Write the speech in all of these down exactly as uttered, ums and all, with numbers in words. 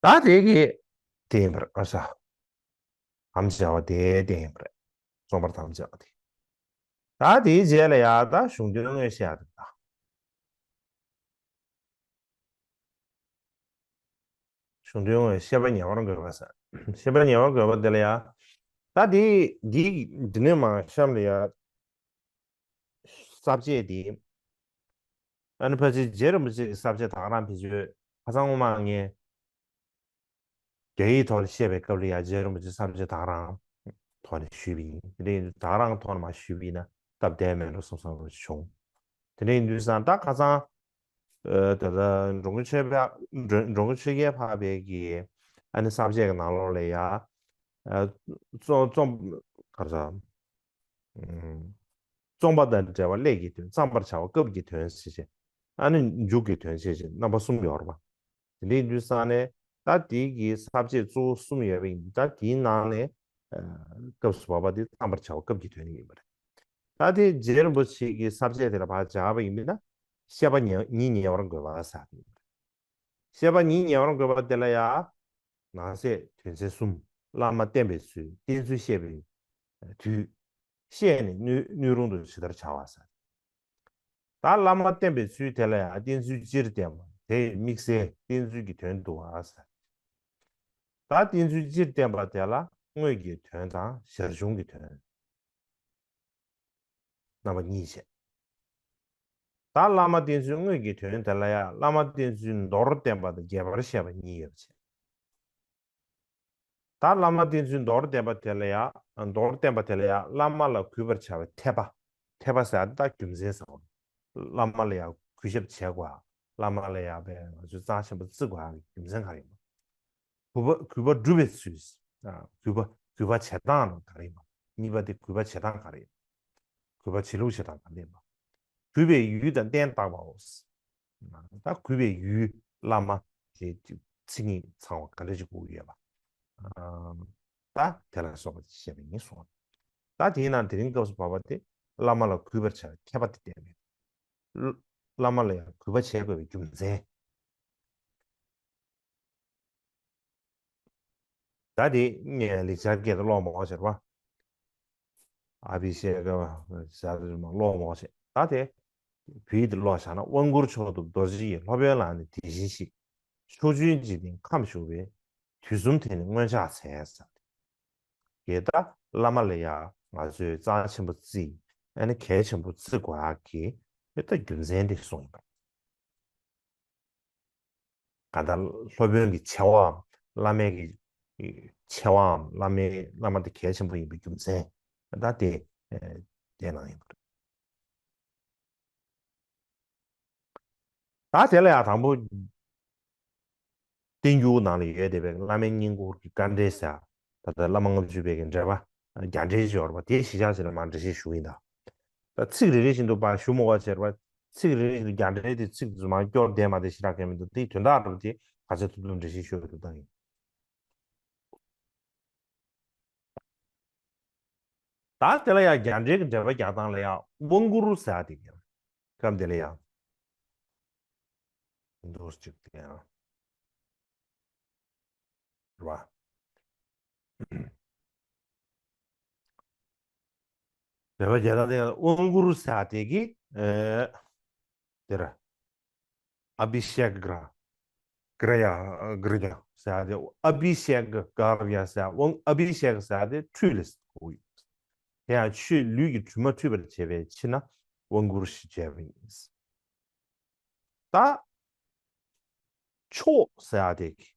ད་དེ་གི་དེ་ཡིན་པར་ཨ་ས། དམ་བཅའ་བ་དེ་དེ་ཡིན་པར། རྩོམ་པར་དམ་བཅའ་བ་དེ། ད་དེའི་རྗེས་ལ་ཡ་ད་གཞུང་དོན་དངོས་བཤད་ཡ་དེ་ད། གཞུང་དོན་དངོས་བཤད་པ་ཉེ་བར་འགོད་པ་ཟེར། བཤད་པ་ཉེ་བར་འགོད་པ་དེ་ལ་ཡ། ད་དེ་འདི་འདི་ནས་མ་གཤམ་ལ་ཡ། ས་བཅད་དེ། ཨ་ནི་ཕལ་ཆེར་རྗེ་རིན་པོ་ཆེ་གི་ས་བཅད་ད་ག་རང་ཕལ་ཆེར་ཁ་སང་སྔོན་མ་ངས། རྒྱ་ཡིག་ཐོག་ནས་བཤད་པའི་སྐབས་ལ་ཡ་རྗེ་རིན་པོ་ཆེ་ས་བཅད་ད་ག་རང་ཐོག་ནས་ཞུས་པ་ཡིན། དེ་འདྲ་ཡིན་དུས་ད་ག་རང་ཐོག་ནས་མ་ཞུས་པ་ཡིན་ན་སྟབས་བདེ་མེད་འགྲོ་བསམ་བསམ་རོ་བྱུང་། དེ་འདྲ་ཡིན་དུས་ཙང་ད་ཁ་སང་། ཨ། ད་ལྟ་འགྲོ་མགོན་ཆོས་འཕགས། འགྲོ་འགྲོ་མགོན་ཆོས་རྒྱལ་འཕགས་པའི་གི་ཨ་ནི་ས་བཅད་ཀྱི་ནང་ལོགས་ལ་ཡ། ཨ། རྩོམ་རྩོམ་ག་རེ་ཟ། ཨུམ། རྩོམ་པ་དང་འབྲེལ་བ་སླད་ཀྱི་དོན། བརྩམ་པར་བྱ་བ་སྐབས་ཀྱི་དོན་ཞེས་བྱ། ཨ་ནི་མཇུག་གི་དོན་ཞེས་བྱ། རྣམ་པ་གསུམ་ཡོད་རེད་པ། དེ་འདྲའི་དུས་ཙང་ནས་ད་དེའི་གི་ས་བཅད་གཙོ་བོ་གསུམ་ཡོད་པ་ཡིན། ད་དེའི་ནང་ནས། ཨ། སྐབས་སུ་བབ་པ་དེ་བརྩམ་པར་བྱ་བ་སྐབས་ཀྱི་དོན་ཡིན་པ་རེད། ད་དེ་རྗེ་རིན་པོ་ཆེ་གི་ས་བཅད་དེ་ལ་ཕར་སྦྱར་བ་ཡིན་པས་ན། བཤད་པ་ཉེ་ཉིད་ཉེ་བར་འགོད་པ་ཟེར་ཡ་དེ་ཡིན་པ་རེད། བཤད་པ་ཉིད་ཉེ་བར་འགོད་པ་དེ་ལ་ཡང་། ནང་གསེས་དོན་ཚན་གསུམ། བླ་མ་བསྟེན་པའི་ཚུལ། བསྟེན་ཚུལ་བཤད་པའི་དུས། བཤད་ནས་སྣོད་སྣོད་རུང་དུ་ཇི་ལྟར་བྱ་བ་ཟེར། ད་བླ་མ་བསྟེན་པའི་ཚུལ་དེ་ལ་ཡང་བསྟེན་ཚུལ་སྤྱིར་བསྟན་པ། དེ་ཡི་དམིགས་བསལ་བསྟེན་ཚུལ་གྱི་དོན་བསྡུ་བ་ཟེར། ད་བསྟེན་ཚུལ་སྤྱིར་བསྟན་པ་དེ་ལ་དངོས་ཀྱི་དོན་དང་ཞར་བྱུང་གི་དོན། རྣམ་པ་གཉིས་བྱས། ད་བླ་མ་བསྟེན་ཚུལ་དངོས་ཀྱི་དོན་དེ་ལ་ཡང་བླ་མ་བསྟེན་ཚུལ་མདོར་བསྟན་པ་དང་རྒྱས་པར་བཤད་པ་གཉིས་ཡོད་པ་བྱས། ད་བླ་མ་བསྟེན་ཚུལ་མདོར་བསྟན་པ་དེ་ལ་ཡང་། མདོར་བསྟན་པ་དེ་ལ་ཡང་བླ་མ་ལ་གུས་པར་བྱ་བའི་འཐད་པ། འཐད་པ་ཟེར་ཡ་དེ་ད་རྒྱུ་མཚན་ཟེར་བ། བླ་མ་ལ་ཡང་གུས་ཞབས་བྱེད་དགོས། བླ་མ་ལ་ཡང་བས་ང་ཚོས་རྩ་ཆེན་པོ་བརྩི་དགོས་ཡ་གི་རྒྱུ་མཚན་ག་རེ་ཡིན་པ། གུས་པ་གུས་པ་སྒྲུབ་པའི་ཚུལ། ཨ། གུས་པ་གུས་པ་བྱེད་སྟངས་ག་རེ་ཡིན་པ། གཉིས་པ་དེ་གུས་པ་བྱེད་སྟངས་ག་རེ་ཡིན་པ། གུས་པ་བྱེད་ལུགས་བྱེད་སྟངས་ག་རེ་ཡིན་པ། གུས་པའི་ཡུལ་དང་རྟེན་བརྟག་པའོ། ད་གུས་པའི་ཡུལ་བླ་མ་དེ་མཚན་ཉིད་ཚང་བ་ག་འདྲ་ཅིག་དགོས་ཀྱི་ཡོད་པ། ཨ། ད་དེ་ལ་སོགས་པ་བཤད་པ་ཡིན་གསུངས། ད་དེའི་ནང་དེ་རིང་སྐབས་སུ་བབ་པ་དེ་བླ་མ་ལ་གུས་པར་བྱ་བའི་འཐད་པ་དེ་བསྟན་པས། བླ་མ་ལ་ཡང་གུས་པ་བྱེད་དགོས་པའི་རྒྱུ་མཚན། ད་དེ་ངས་ལེགས་སྦྱར་སྐད་དུ་ཀློག་མ་དགོས་ཟེར་བ། ཨ་བི་ཤེ་ཀ་ཟེར་དུས་མ་ཀློག་མ་དགོས་ཟེར། ད་དེ་བོད་ཡིག་ཏུ་ཀློག་བཞག་ན། དབང་བསྐུར་མཆོག་ཐུབ་རྡོ་རྗེ་ཡིས། སློབ་དཔོན་ལག་ནི་དེ་བཞིན་གཤེགས། ཕྱོགས་བཅུའི་འཇིག་རྟེན་ཁམས་ཞུགས་པའི། དུས་གསུམ་དེ་ནི་མངོན་ཕྱག་འཚལ་ཟེར། དེ་ད་བླ་མ་ལ་ཡང་ང་ཚོས་རྩ་ཆེན་པོ་བརྩི། ཨ་ནི་གལ་ཆེན་པོ་བརྩི་དགོས་ཡག་གི་དེ་ད་རྒྱུ་མཚན་དེ་གསུངས་ཡིན་པ། གང་ལྟར་སློབ་དཔོན་གྱི་ཆེ་བའམ་བླ་མའི་གི་ཆེ་བའམ་བླ་མའི་བླ་མ་དེ་གལ་ཆེན་པོ་ཡིན་པའི་རྒྱུ་མཚན་ད་དེ་དེ་ནང་ཡིན་པ་རེད། ད་དེ་ལ་ཡང་དང་པོ་བསྟན་འགྱུར་ནང་ལ་ཡོད་བསྡད་པའི་བླ་མའི་བསྙེན་བཀུར་གྱི་དཀའ་འགྲེལ་ཟེར། ད་ལྟ་བླ་མ་ལྔ་བཅུ་པའི་གི་འགྲེལ་པ་རྒྱ་འགྲེལ་ཅིག་ཡོད་རེད་པ། དེ་གཞི་བཞག་བྱས་ནས་མར་འགྲེལ་བཤད་ཞུ་གི་ཡིན་ད། ད་ཚིག་རེ་རེ་བཞིན་དུ་ཕར་ཞུ་མི་དགོས་བྱས་རེད་པ། ཚིག་རེ་རེ་བཞིན་དུ་རྒྱ་འགྲེལ་དེ་ཚིག་དེ་ཚོ་མར་སྐྱོར་བསྡད་མ་བསྡད་ཞེ་དྲག་གང་མི་འདུག་དེའི་དོན་དག་རེད་པ། དེ་ག་ཚོད་ཐུབ་ཐུབ་འགྲེལ་བཤད་ཞུ་ཐུབ་ད་ཡིན། ད་དེ་ལ་ཡང་རྒྱ་འགྲེལ་གྱི་འགྲེལ་པ་རྒྱག་སྟངས་ལ་ཡང་དབང་བསྐུར་ཟེར་ཡ་དེ་ཡིན། སྐབས་འདི་ལ་ཡང་འདུག་ཅིག་དེ་ཡང་རེད་པ། འགྲེལ་པ་རྒྱག་སྟངས་དེ་ཡང་དབང་བསྐུར་ཟེར་ཡ་དེ་གི། ཨེ། དེ་ར། ཨ་བྷི་ཤེག་གྷ་ར། གྷ་ར་ཡ། གྷ་ར་ཡ་ཟེར་ཡ་དེ། ཨ་བྷི་ཤེག་གྷ་ར་ཡ་ཟེར་ཡ། དབང་། ཨ་བྷི་ཤེག་ཟེར་ཡ་དེ་ཁྲུས་ལ་གོ་ཡོད། དེ་ཡང་ཆོས་ལུས་ཀྱི་དྲི་མ་འཁྲུད་པར་བྱེད་པའི་ཕྱིར་ན་དབང་བསྐུར་ཞེས་བྱ་བ་ཡིན། ད་མཆོག་ཟེར་ཡ་དེ་གི།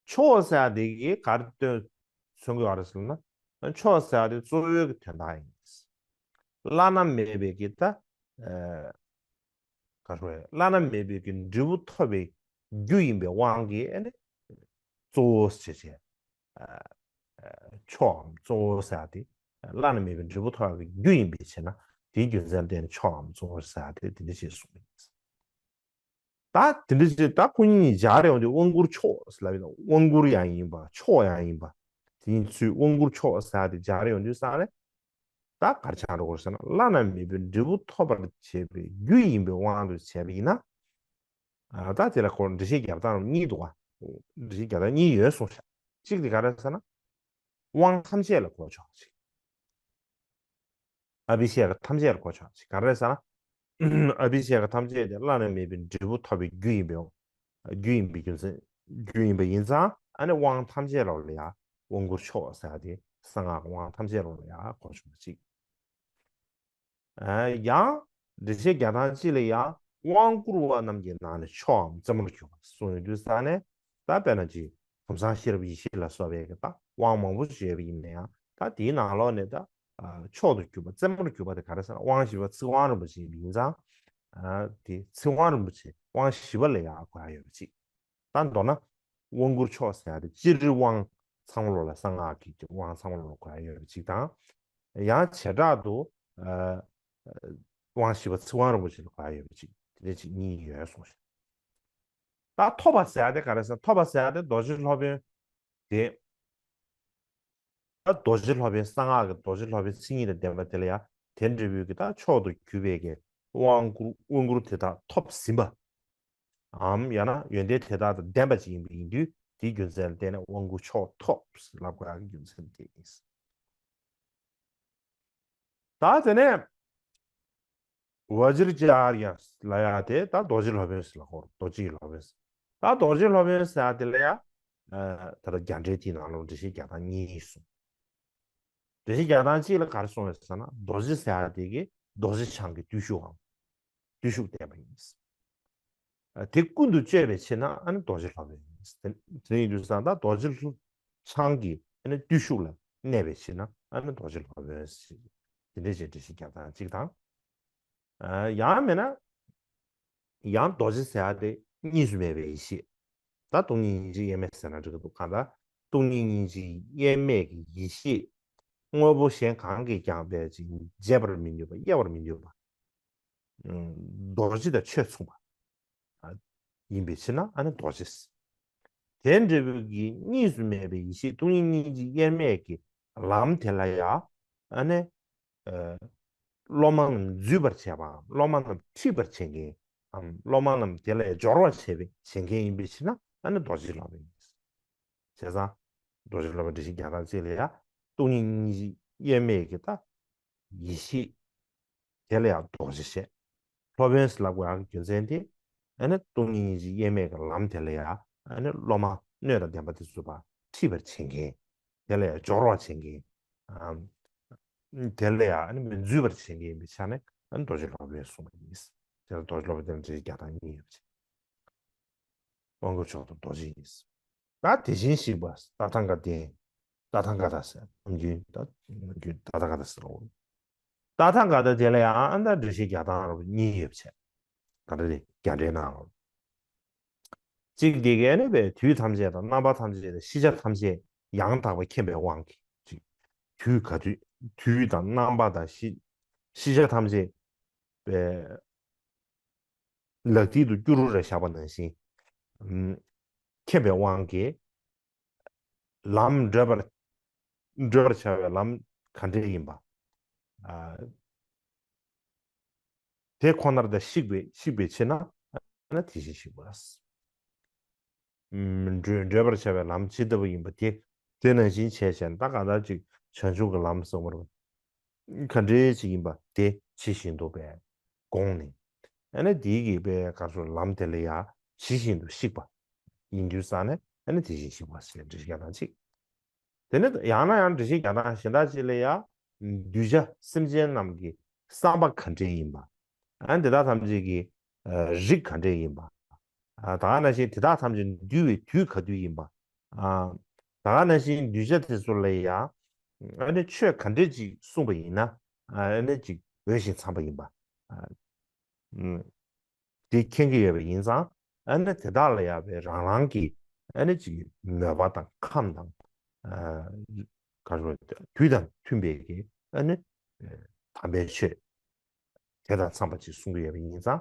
མཆོག་ཟེར་ཡ་དེ་གིས་ག་རེ་སྟོན་མཚོན་གྱི་ཡོད་རེད་ཟེར་ན། མཆོག་ཟེར་ཡ་དེ་གཙོ་བོའི་གི་དོན་དག་ཡིན། བླ་ན་མེད་པའི་གི་ད། ཨ། ག་རེ་ཟེར། བླ་ན་མེད་པའི་གི་འབྲས་བུ་ཐོབ་པའི་རྒྱུ་ཡིན་པའི་དབང་གིས་ཨ་ནི་གཙོ་བོ་ཞེས་བྱ། ཨ། ཨ། མཆོག་གམ་གཙོ་བོ་ཟེར་ཡ་དེ་བླ་ན་མེད་པའི་འབྲས་བུ་ཐོབ་ཡག་གི་རྒྱུ་ཡིན་པའི་ཕྱིར་ན། དེའི་རྒྱུ་མཚན་ལ་བརྟེན་ནས་མཆོག་གམ་གཙོ་བོ་ཟེར་ཡ་དེ་དེ་འདྲ་ཞིག་གསུངས་ཡིན། ད་དེ་འདྲ་ཞིག་ད་ཁོ་གཉིས་སྦྱར་ཡོང་དུས་དབང་བསྐུར་མཆོག་ཟེར་ལབ་ཡིན་ན། དབང་བསྐུར་ཡང་ཡིན་པ། མཆོག་ཡང་ཡིན་པ། དེ་གཉིས་ཚུལ། དབང་བསྐུར་མཆོག་ཟེར་ཡ་དེ་སྦྱར་ཡོང་དུས་ཙང་ནས། ད་ག་རེ་ཆགས་འགྲོ་གི་རེད་ཟེར་ན། བླ་ན་མེད་པའི་འབྲས་བུ་ཐོབ་པར་བྱེད་པའི་རྒྱུ་ཡིན་པའི་དབང་དུ་བྱས་པ་ཡིན་ན། ཨ་ད་དེ་ལ་ཁོ་འགྲེལ་བཤད་རྒྱབ་སྟངས་གཉིས་འདུག་ག་འགྲེལ་བཤད་རྒྱབ་སྟངས་གཉིས་ཡོད་གསུངས་ཤག་གཅིག་དེ་ག་རེ་ཟེར་ན། དབང་ཐམས་ཅད་ལ་གོ་ཆོག་ཅིག་ཨ་བི་ཤེ་ཀ་ཐམས་ཅད་ལ་གོ་ཆོག་ཅིག་ག་རེ་ཟེར་ན། ཨ་བི་ཤེ་ཀ་ཐམས་ཅད་དེ་བླ་ན་མེད་པའི་འབྲས་བུ་ཐོབ་པའི་རྒྱུ་ཡིན་པའི། རྒྱུ་ཡིན་པའི་རྒྱུ་མཚན། རྒྱུ་ཡིན་པ་ཡིན་ཙང་ཨ་ནི་དབང་ཐམས་ཅད་ལོག་ལ་ཡ་དབང་བསྐུར་མཆོག་ཟེར་ཡ་དེ་གསང་སྔགས་དབང་ཐམས་ཅད་ལོག་ལ་ཡ་གོ་ཆོག་ཅིག་ཨ་ཡང་འགྲེལ་བཤད་རྒྱག་སྟངས་གཅིག་ལ་ཡང་དབང་བསྐུར་བ་རྣམས་ཀྱི་ནང་ནས་མཆོག་གམ་རྩེ་མོར་གྱུར་པ་གསུངས་ཡོད་དུས་ཙང་ནས། ད་དཔེར་ན་ཅིག་གོང་ས་ཤེས་རབ་ཡེ་ཤེས་ལ་སོགས་པའི་གི་ད་དབང་མང་པོ་ཞིག་ཡོད་པ་ཡིན་ན་ཡང་། ད་དེའི་ནང་ལོགས་ནས་ད་ཨ་མཆོག་ཏུ་གྱུར་པ་རྩེ་མོར་གྱུར་པ་དེ་ག་རེ་ཟེར་ན། དབང་བཞི་པ་ཚིག་དབང་རིན་པོ་ཆེ་ཡིན་པ་ཡིན་ཙང་། ཨ་དེ་ཚིག་དབང་རིན་པོ་ཆེ་དབང་བཞི་པ་ལ་ཡང་གོ་ཡ་ཡོད་པ་ཅིག་ད་མདོར་ན་དབང་བསྐུར་མཆོག་ཟེར་ཡ་དེ་སྤྱིར་དབང་ཚང་མ་ལོག་ལ། གསང་སྔགས་ཀྱི་དབང་ཚང་མ་ལོག་ལ་གོ་ཡ་ཡོད་པ་ཅིག་དང་། ཡང་བྱེ་བྲག་ཏུ་ཨ་དབང་བཞི་པ་ཚིག་དབང་རིན་པོ་ཆེ་ལ་གོ་ཡ་ཡོད་པ་ཅིག་དེ་འདྲ་ཅིག་གཉིས་ཡོད་གསུངས་ཤིང་། ད་ཐོབ་པ་ཟེར་ཡ་དེ་ག་རེ་ཟེར། ཐོབ་པ་ཟེར་ཡ་དེ་རྡོ་རྗེ་སློབ་དཔོན་དེ། ད་རྡོ་རྗེ་སློབ་དཔོན། གསང་སྔགས་ཀྱི་རྡོ་རྗེ་སློབ་དཔོན་མཚན་ཉིད་དང་ལྡན་པ་དེ་ལ་ཡང་དེ་འབྲས་བུའི་གི་ད་མཆོག་ཏུ་གྱུར་པའི་གི་དབང་བསྐུར། དབང་བསྐུར་དེ་དག་ཐོབ་ཟིན་པ་འམ། ཡང་ན་ཡོན་ཏན་དེ་དག་དང་ལྡན་པ་ཅིག་ཡིན་པ་ཡིན་དུས། དེའི་རྒྱུ་མཚན་ལ་བརྟེན་ནས་དབང་བསྐུར་མཆོག་ཐོབ་ལབ་དགོས་ཡག་གི་རྒྱུ་མཚན་དེ་ཡིན། ད་དེ་ནས་བཛྲ་ཨཱརྱ་ལབ་ཡག་དེ་ད་རྡོ་རྗེ་སློབ་དཔོན་ཟེར་ལབ་གོ། རྡོ་རྗེ་ཡི་སློབ་དཔོན་ཟེར། ད་རྡོ་རྗེ་སློབ་དཔོན་ཟེར་ཡག་དེ་ལ་ཡང་ཨ་ད་ལྟ་རྒྱ་འགྲེལ་དེའི་ནང་ལོགས་འགྲེལ་བཤད་རྒྱག་སྟངས་གཉིས་གསུངས། འགྲེལ་བཤད་རྒྱག་སྟངས་གཅིག་ལ་ག་རེ་གསུངས་ཡོད་ཟེར་ན། རྡོ་རྗེ་ཟེར་ཡག་དེ་གི་རྡོ་རྗེ་འཆང་གི་བརྟུལ་ཞུགས་འམ། བརྟུལ་ཞུགས་ལྡན་པ་ཡིན། ཨ་དེ་ཀུན་ཏུ་སྤྱོད་པའི་ཕྱིར་ན་ཨ་ནི་རྡོ་རྗེ་སློབ་དཔོན་ཡིན། དེ་དེ་ཡིན་དུས་ཙང་ད་རྡོ་རྗེ་འཆང་གི་ཨ་ནི་བརྟུལ་ཞུགས་ལ་གནས་པའི་ཕྱིར་ན་ཨ་ནི་རྡོ་རྗེ་སློབ་དཔོན་ཟེར། དེ་འདྲའི་ཅིག་འགྲེལ་བཤད་རྒྱག་སྟངས་གཅིག་དང་། ཨ་ཡང་མིན་ན་ཡང་རྡོ་རྗེ་ཟེར་ཡག་དེ་གཉིས་སུ་མེད་པའི་ཡེ་ཤེས། ད་སྟོང་ཉིད་སྙིང་རྗེ་དབྱེར་མེད་ཟེར་ན་འགྲིག་གི་འདུག་གང་ལྟར་སྟོང་ཉིད་སྙིང་རྗེ་དབྱེར་མེད་ཀྱི་ཡེ་ཤེས་དངོས་པོ་གཞན་གང་གིས་ཀྱང་བས་ཅིག་འབྱེད་པར་མི་ནུས་པ། དབྱེ་བར་མི་ནུས་པ། ཨ་རྡོ་རྗེ་དང་ཆོས་མཚུངས་པ་ཨ་ཡིན་པའི་ཕྱིར་ན་ཨ་ནི་རྡོ་རྗེ། དེ་འབྲས་བུ་གི་གཉིས་སུ་མེད་པའི་ཡེ་ཤེས་སྟོང་ཉིད་སྙིང་རྗེ་དབྱེར་མེད་ཀྱི་ལམ་དེ་ལ་ཡང་ཨ་ནི་ཨ་སློབ་མ་རྣམས་འཛུད་པར་བྱེད་པའམ། སློབ་མ་རྣམས་ཁྲིད་པར་བྱེད་མཁན་འམ། སློབ་མ་རྣམས་དེ་ལ་སྦྱོར་བར་བྱེད་པའི་བྱེད་མཁན་ཡིན་པའི་ཕྱིར་ན་ཨ་ནི་རྡོ་རྗེ་སློབ་དཔོན་ཡིན། བྱས་ཙང་རྡོ་རྗེ་སློབ་དཔོན་འགྲེལ་བཤད་རྒྱག་སྟངས་གཅིག་ལ་ཡང་སྟོང་ཉིད་སྙིང་རྗེ་དབྱེར་མེད་ཀྱི་ད་ཡེ་ཤེས་དེ་ལ་ཡང་རྡོ་རྗེ་ཞེས་སློབ་དཔོན་ཟེར་ལབ་དགོས་ཡག་གི་རྒྱུ་མཚན་དེ། ཨ་ནི་སྟོང་ཉིད་སྙིང་རྗེ་དབྱེར་མེད་ཀྱི་ལམ་དེ་ལ་ཡང་ཨ་ནི་སློབ་མ་སྣོད་དང་ལྡན་པ་དེ་ཚོ་ཕར་ཁྲིད་པར་བྱེད་མཁན། དེ་ལ་ཡང་སྦྱོར་བར་བྱེད་མཁན། ཨམ། དེ་ལ་ཡང་ཨ་ནི་མི་འཛུད་པར་བྱེད་མཁན་ཡིན་པའི་ཆ་ནས་ཨ་ནི་རྡོ་རྗེ་སློབ་དཔོན་གསུངས་པ་ཡིན། དེ་ལ་རྡོ་རྗེ་སློབ་དཔོན་དེ་ལ་འགྲེལ་བཤད་རྒྱག་སྟངས་གཉིས་ཡོད་པ་བྱས། དབང་བསྐུར་མཆོག་ཏུ་རྡོ་རྗེ་ཡིན། ད་དེ་བཞིན་གཤེགས་པ་ཏ་ཐཱ་ག་ཏེ། ཏ་ཐཱ་ག་ཏ་ཟེར། ནམ་རྒྱུན་ད་ནམ་རྒྱུན་ཏ་ཐཱ་ག་ཏ་ཟེར་རོ། ཏ་ཐཱ་ག་ཏ་དེ་ལ་ཡང་ཨ་ནི་ད་འགྲེལ་བཤད་རྒྱག་སྟངས་རོ་གཉིས་ཡོད་པ་བྱས། ག་འདྲ་རེད། རྒྱ་འགྲེལ་ནང་ལོགས། གཅིག་དེ་གས་ནི་པའི་དུས་ཐམས་ཅད་དང་རྣམ་པ་ཐམས་ཅད་དང་ཤེས་བྱ་ཐམས་ཅད་ཡང་དག་པར་མཁྱེན་པའི་དབང་གིས་ཅིག་དུས་ག་དུས་དུས་དང་རྣམ་པ་དང་ཤེས་ཤེས་བྱ་ཐམས་ཅད་པའི་ལག་མཐིལ་དུ་སྐྱུ་རུ་ར་བཞག་པ་ནང་བཞིན། ཨམ། མཁྱེན་པའི་དབང་གིས་ལམ་བགྲོད་པར་བགྲོད་པར་བྱ་བའི་ལམ་ག་འདྲས་ཡིན་པ། ཨ། དེ་ཁོ་ནར་ད་བཤིག་པའི་བཤིག་པའི་ཕྱིར་ན་ཨ་ན་དེ་བཞིན་གཤེགས་པ། ཨམ། བགྲོད་བགྲོད་པར་བྱ་བའི་ལམ་ཇི་ལྟ་བུ་ཡིན་པ་དེ་དེ་ནང་བཞིན་བྱས་བྱས་ན་ད་གང་ལྟར་ཅིག་བྱང་ཆུབ་ཀྱི་ལམ་གསུངས་པ་རེད། ག་འདྲའི་ཅིག་ཡིན་པ་དེ་ཇི་བཞིན་དུ་བས་དགོངས་ནས། ཨ་ནི་དེའི་གི་པའི་ག་རེ་ཟེར་ལམ་དེ་ལ་ཡང་ཇི་བཞིན་དུ་གཤེགས་པ་ཡིན་དུས་ཙང་ནས་ཨ་ནི་དེ་བཞིན་གཤེགས་པ་ཞེས་འགྲེལ་བཤད་རྒྱག་སྟངས་གཅིག་དེ་ནི་ཡང་ན་ཡང་འགྲེལ་བཤད་རྒྱག་སྟངས་གཞན་དག་ཅིག་ལ་ཡང་། གདུལ་བྱ་སེམས་ཅན་རྣམས་ཀྱི་བསམ་པ་ག་འདྲས་ཡིན་པ། ཨ་ནི་དེ་དག་ཐམས་ཅད་ཀྱི་ཨ་རིགས་ག་འདྲས་ཡིན་པ། ཨ་ད་ག་ནང་བཞིན་དེ་དག་ཐམས་ཅད་འདུལ་བའི་དུས་ག་དུས་ཡིན་པ། ཨ་ད་ག་ནང་བཞིན་གདུལ་བྱ་དེ་ཚོ་ལ་ཡང་ཨ་ནི་ཆོས་ག་འདྲས་ཅིག་གསུངས་པ་ཡིན་ན་ཨ་ནི་ཅིག་འོས་ཤིང་འཚམས་པ་ཡིན་པ། ཨ་ཨུམ། དེ་མཁྱེན་གྱི་ཡོད་པ་ཡིན་ཙང་། ཨ་ནི་དེ་དག་ལ་ཡང་པའི་རང་རང་གི་ཨ་ནི་ཅིག་མོས་པ་དང་ཁམས་དང་། ཨ་ག་རེ་ཟེར། དུས་དང་མཐུན་པའི་གི་ཨ་ནི་དམ་པའི་ཆོས་དེ་དང་འཚམས་པ་ཅིག་གསུང་གི་ཡོད་པ་ཡིན་ཙང་།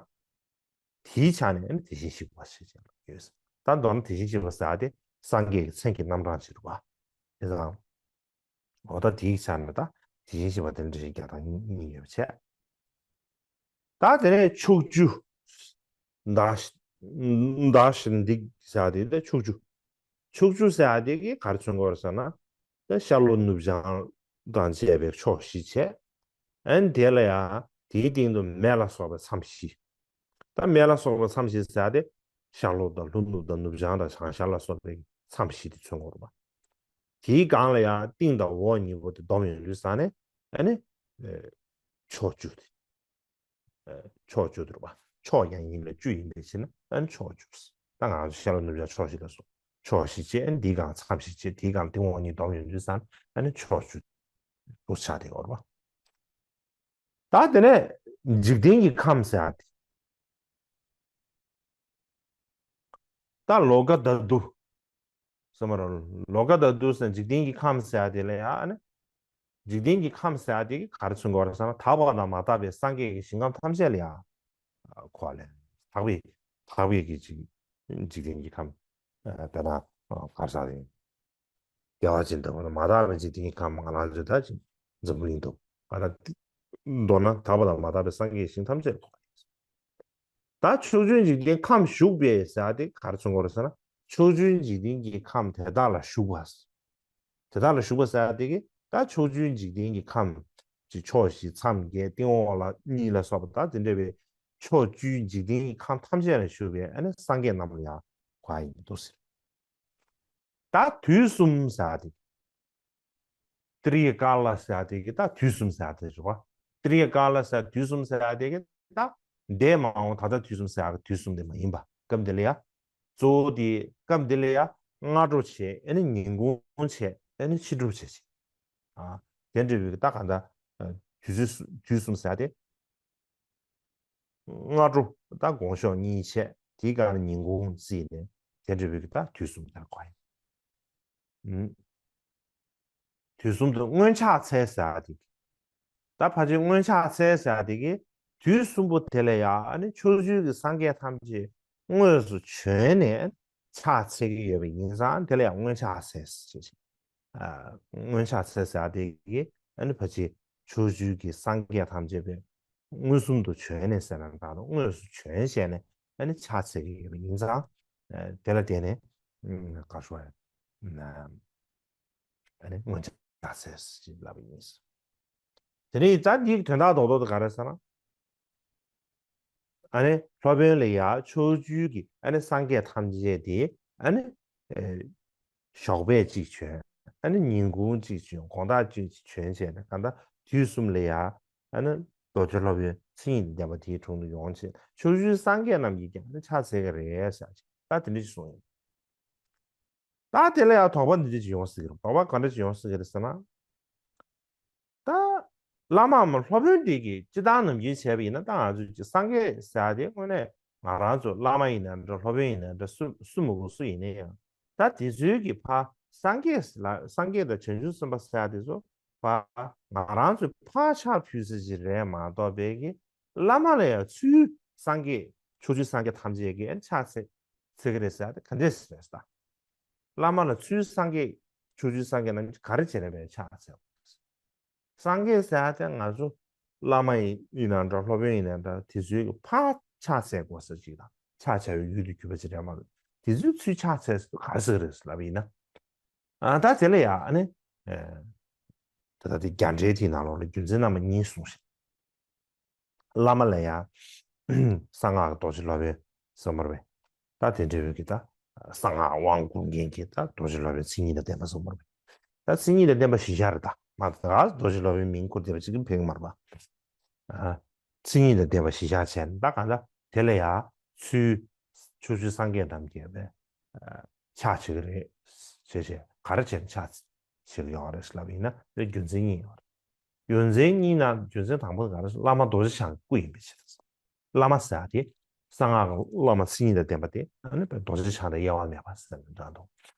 དེའི་ཆ་ནས་ཨ་ནི་དེ་བཞིན་གཤེགས་པ་ཞེས་བྱ་བ་ཡོད། ད་མདོར་ན་དེ་བཞིན་གཤེགས་པ་ཟེར་ཡ་དེ་སངས་རྒྱས་ཀྱི་མཚན་གྱི་རྣམ་གྲངས་ཅིག་རེད་པ། དེ་ཙང་། འོ་ད་དེའི་ཆ་ནས་ད་དེ་བཞིན་གཤེགས་པ་དེ་འདྲ་ཞིག་རྒྱག་སྟངས་གཉིས་ཡོད་པ་བྱས། ད་དེ་ནས་ཕྱོགས་བཅུ་ད་ མདའ་ཞིག་འདི་ཟེར་ཡ་དེ་ད་ཕྱོགས་བཅུ། ཕྱོགས་བཅུ་ཟེར་ཡ་དེ་གིས་ག་རེ་མཚོན་གྱི་ཡོད་རེད་ཟེར་ན། ད་ཤར་ལྷོ་ནུབ་བྱང་དང་བཅས་པའི་ཕྱོགས་བཞི་བྱས། ཨ་ནི་དེ་ལ་ཡང་དེའི་སྟེང་དུ་མེ་ལ་སོགས་པའི་མཚམས་བཞི། ད་མེ་ལ་སོགས་པའི་མཚམས་བཞི་ཟེར་ཡ་དེ་ཤར་ལྷོ་དང་ལྷོ་ནུབ་དང་ནུབ་བྱང་དང་བྱང་ཤར་ལ་སོགས་པའི་མཚམས་བཞི་དེ་མཚོན་གྱི་ཡོད་རེད་པ། དེའི་སྒང་ལ་ཡང་སྟེང་དང་འོག་གཉིས་པོ་དེ་བསྡོམས་ཡོང་དུས་ཙང་ནས་ཨ་ནི་ཕྱོགས་བཅུ་དེ། ཕྱོགས་བཅུ་དེ་རེད་པ། ཕྱོགས་ཀྱང་ཡིན་ལ་བཅུ་ཡིན་པའི་ཕྱིར་ན་ཨ་ནི་ཕྱོགས་བཅུ། ད་ང་ཚོ་ཤར་ལྷོ་ནུབ་བྱང་ཕྱོགས་བཞི་ལ་སོགས་ཕྱོགས་བཞི་བྱས། ཨ་ནི་འདིའི་སྒང་མཚམས་བཞི་བྱས། དེའི་སྒང་སྟེང་འོག་གཉིས་བསྡོམས་ཡོང་དུས་ཙང་ཨ་ནི་ཕྱོགས་བཅུ་དུ་ཆགས་བསྡད་ཡོད་རེད་པ། ད་དེ་ནས་འཇིག་རྟེན་གྱི་ཁམས་ཟེར་ཡ་དེ། ད་ལོ་ཀ་དྷཱ་ཏུ། སོ་མ་རོ། ལོ་ཀ་དྷཱ་ཏུ་ཟེར་འཇིག་རྟེན་གྱི་ཁམས་ཟེར་ཡ་དེ་ལ་ཡང་ཨ་ནི། འཇིག་རྟེན་གྱི་ཁམས་ཟེར་ཡ་དེ་གིས་ག་རེ་མཚོན་གྱི་ཡོད་རེད་ཟེར་ན། དག་པ་དང་མ་དག་པའི་སངས་རྒྱས་ཀྱི་ཞིང་ཁམས་ཐམས་ཅད་ལ་ཡང་གོ་བ་ལེན། དག་པའི་དག་པའི་གི་ཅིག་འཇིག་རྟེན་གྱི་ཁམས། ཨ་དཔེར་ན་ཨ་ག་རེ་ཟེར་ཡིན། བདེ་བ་ཅན་དང་མ་དག་པའི་འཇིག་རྟེན་གྱི་ཁམས། ང་རང་ཚོ་ད་ཅིག་འཛམ་བུ་གླིང་དུ་ང་རང་མདོར་ན་དག་པ་དང་མ་དག་པའི་སངས་རྒྱས་ཀྱི་ཞིང་ཐམས་ཅད་ལ་གོ་བ་ལེན། ད་ཕྱོགས་བཅུའི་འཇིག་རྟེན་ཁམས་བཞུགས་པའི་ཟེར་ཡ་དེ་ག་རེ་མཚོན་གྱི་ཡོད་རེད་ཟེར་ན། ཕྱོགས་བཅུའི་འཇིག་རྟེན་གྱི་ཁམས་དེ་དག་ལ་བཞུགས་པ། དེ་དག་ལ་བཞུགས་པ་ཟེར་ཡ་དེ་གིས་ད་ཕྱོགས་བཅུའི་འཇིག་རྟེན་གྱི་ཁམས་ཀྱི་ཕྱོགས་བཞི་མཚམས་བརྒྱད་སྟེང་འོག་ལ་གཉིས་ལ་སོགས་པ་ད་དེ་འདྲ་བའི་ཕྱོགས་བཅུའི་འཇིག་རྟེན་གྱི་ཁམས་ཐམས་ཅད་ལ་བཞུགས་པའི་ཨ་ནི་སངས་རྒྱས་རྣམས་ལ་ཡང་གོ་བ་ཡིན་འདུག་ཟེར། ད་དུས་གསུམ་ཟེར་ཡ་དེ། ཏྲི་ཡ་ཀཱ་ལ་ཟེར་ཡ་དེ་གིས་ད་དུས་གསུམ་ཟེར་ཡ་དེ་རེད་བ། ཏྲི་ཡ་ཀཱ་ལ་ཟེར་དུས་གསུམ་ཟེར་ཡ་དེ་གིས་ད་འདས་མ་འོངས་ད་ལྟ་དུས་གསུམ་ཟེར་ཡ་གི་དུས་གསུམ་དེ་མ་ཡིན་པ། སྐབས་འདི་ལ་ཡ། གཙོ་བོ་དེ་སྐབས་འདི་ལ་ཡ་སྔ་དྲོ་བྱས། ཨ་ནི་ཉིན་གུང་བྱས། ཨ་ནི་ཕྱི་དྲོ་བྱས་བྱས། ཨ། དེ་འདྲ་བའི་གི་ད་ག་ད། དུས་ཚོད་དུས་གསུམ་ཟེར་ཡ་དེ། སྔ་དྲོ་ད་དགོང་ཞོགས་གཉིད་བྱས། དེའི་སྒང་ལ་ཉིན་གུང་བརྩིས་ནས་དེ་འདྲ་བའི་གི་ད་དུས་གསུམ་དེ་ལ་གོ་ཡ་ཡིན། དུས་གསུམ་དུ་མངོན་ཕྱག་འཚལ་ཟེར་ཡ་དེ། ད་ཕལ་ཆེར་མངོན་ཕྱག་འཚལ་ཟེར་ཡ་དེ་གིས་དུས་གསུམ་པོ་དེ་ལ་ཡང་ཨ་ནི་ཕྱོགས་བཅུའི་གི་སངས་རྒྱས་ཐམས་ཅད་དངོས་སུ་བྱོན་ནས་ཕྱག་འཚལ་གྱི་ཡོད་པ་ཡིན་ཙང་དེ་ལ་ཡང་མངོན་ཕྱག་འཚལ་ཟེར་བྱས། ཨ། མངོན་ཕྱག་འཚལ་ཟེར་ཡ་དེ་གིས་ཨ་ནི་ཕལ་ཆེར་ཕྱོགས་བཅུའི་གི་སངས་རྒྱས་ཐམས་ཅད་པའི་མངོན་སུམ་དུ་བྱོན་ནས་ཟེར་ན་འདྲ་འདུག་དངོས་སུ་བྱོན་བྱས་ནས་ཨ་ནི་ཕྱག་འཚལ་གྱི་ཡོད་པ་ཡིན་ཙང་། ཨ། དེ་ལ་བརྟེན་ནས་ཨ་ག་ཞུ་བ་ཡ། ཨ་ནི་མངོན་ཕྱག་འཚལ་ཟེར་ཅིག་ལབ་པ་ཡིན། དེ་ནས་ད་འདིའི་དོན་དག་རྡོག་རྡོག་དེ་ག་རེ་ཟེར་ན། ཨ་ནི་སློབ་དཔོན་ལ་ཡ་ཕྱོགས་བཅུའི་གི་ཨ་ནི་སངས་རྒྱས་ཐམས་ཅད་དེ་ཨ་ནི། ཨེ། ཞོགས་པས་གཅིག་བྱོན། ཨ་ནི་ཉིན་གུང་གཅིག་བྱོན། དགོང་དག་གཅིག་བྱོན་བྱས་ནས་གང་ལྟར་དུས་གསུམ་ལ་ཡ་ཨ་ནི་རྡོ་རྗེ་སློབ་དཔོན་མཚན་ཉིད་ལྡན་པ་དེའི་དྲུང་དུ་ཡོང་བྱས། ཕྱོགས་བཅུའི་སངས་རྒྱས་རྣམས་ཀྱིས་ཀྱང་ཨ་ནི་ཕྱག་འཚལ་གྱི་རེད་ཟེར་ཅིག་ད་དེ་འདྲ་ཞིག་གསུངས་ཡོད། ད་དེ་ལ་ཡང་དོགས་པ་འདི་འདྲ་ཞིག་ཡོང་སྲིད་ཀྱི་རེད། དོགས་པ་ག་འདྲ་ཞིག་ཡོང་སྲིད་ཀྱི་རེད་ཟེར་ན། ད་བླ་མའམ་སློབ་དཔོན་དེ་གིས་སྤྱིར་བཏང་ནམ་རྒྱུན་བྱས་པ་ཡིན་ན། ད་ང་ཚོས་ཀྱི་སངས་རྒྱས་ཟེར་ཡ་དེ་དངོས་གནས་ང་རང་ཚོ་བླ་མ་ཡིན་ན་འདྲ། སློབ་དཔོན་ཡིན་ན་འདྲ། སུ་སུ་མི་དགོས་སུ་ཡིན་ན་ཡང་། ད་དེ་ཚོའི་གི་ཕར་སངས་རྒྱས་ལ་སངས་རྒྱས་དང་བྱང་ཆུབ་སེམས་དཔའ་ཟེར་ཡ་དེ་ཚོ་ཕར་ང་རང་ཚོས་ཕར་ཕྱག་ཕུལ་ས་ཅིག་རེད་མ་གཏོགས་པའི་གི་བླ་མ་ལ་ཡང་ཚུར་སངས་རྒྱས་ཕྱོགས་བཅུའི་སངས་རྒྱས་ཐམས་ཅད་ཀྱིས་ཕྱག་འཚལ་འཚལ་གྱི་རེད་ཟེར་ཡ་དེ་ག་འདྲས་རེད་ཟེར་ད། བླ་མ་ལ་ཚུར་སངས་རྒྱས་ཕྱོགས་བཅུའི་སངས་རྒྱས་རྣམས་ཀྱིས་ག་རེ་བྱས་ནས་ཕྱག་འཚལ། སངས་རྒྱས་ཟེར་ཡ་དེ་ང་ཚོ་བླ་མ་ཡིན་ཡིན་ན་འདྲ། སློབ་དཔོན་ཡིན་ན་འདྲ། དེ་ཚོའི་ཕར་ཕྱག་འཚལ་དགོས་ས་ཅིག་དང་། ཕྱག་བྱ་བའི་ཡུལ་དུ་གྱུར་པ་ཅིག་རེད་མ་གཏོགས། དེ་ཚོའི་ཚུར་ཕྱག་འཚལ་ས་དེ་ག་རེ་ཟེར་གྱི་རེད་ཟེར་ལབ་པ་ཡིན་ན། ཨ། ད་དེ་ལ་ཡང་ཨ་ནི། ཨེ། ད་ལྟ་དེ་རྒྱ་འགྲེལ་དེའི་ནང་ལོགས་ལ་རྒྱུ་མཚན་རྣམ་པ་གཉིས་གསུངས་ཤིང་། བླ་མ་ལ་ཡང་གསང་སྔགས་རྡོ་རྗེ་སློབ་དཔོན་ཟེར་མ་རེད་པས། ད་དེ་འདྲ་བའི་གི་ད་གསང་སྔགས་དབང་བསྐུར་མཁན་གྱི་ད་རྡོ་རྗེ་སློབ་དཔོན་མཚན་ཉིད་དང་ལྡན་པ་ཟེར་མ་རེད་པས། ད་མཚན་ཉིད་དང་ལྡན་པ་བཞི་ཆ་རེད། ད་མ་ད་རྡོ་རྗེ་སློབ་དཔོན་མིང་བསྐུར་བསྡད་པ་ཅིག་གིས་ཕན་གྱི་མ་རེད་པ། ཨ། མཚན་ཉིད་དང་ལྡན་པ་བཞི་ཆ་བྱས་ནས། ད་གང་ལྟར་དེ་ལ་ཡང་ཚུར་ཕྱོགས་བཅུའི་སངས་རྒྱས་རྣམས་ཀྱིས་ཕྱག་བྱེད་ཀྱི་རེད་ཟེར་བྱས། ག་རེ་བྱས་ནས་ཕྱག་བྱེད་ཀྱི་ཡོད་རེད་ལབ་ཡིན་ན། དེ་རྒྱུ་མཚན་གཉིས་ཡོད་རེད། རྒྱུ་མཚན་གཉིས་ནང་རྒྱུ་མཚན་དང་པོ་དེ་ག་རེ་ཟེར། བླ་མ་རྡོ་རྗེ་འཆང་གི་སྐུ་ཡིན་པའི་ཕྱིར། བླ་མ་ཟེར་ཡ་དེ་གསང་སྔགས་ཀྱི་བླ་མ་མཚན་ཉིད་དང་ལྡན་པ་དེ་ཨ་ནི་རྡོ་རྗེ་འཆང་དང་དབྱེ་བ་མེད་པ་ཟེར་ན་འདྲ་འདུག་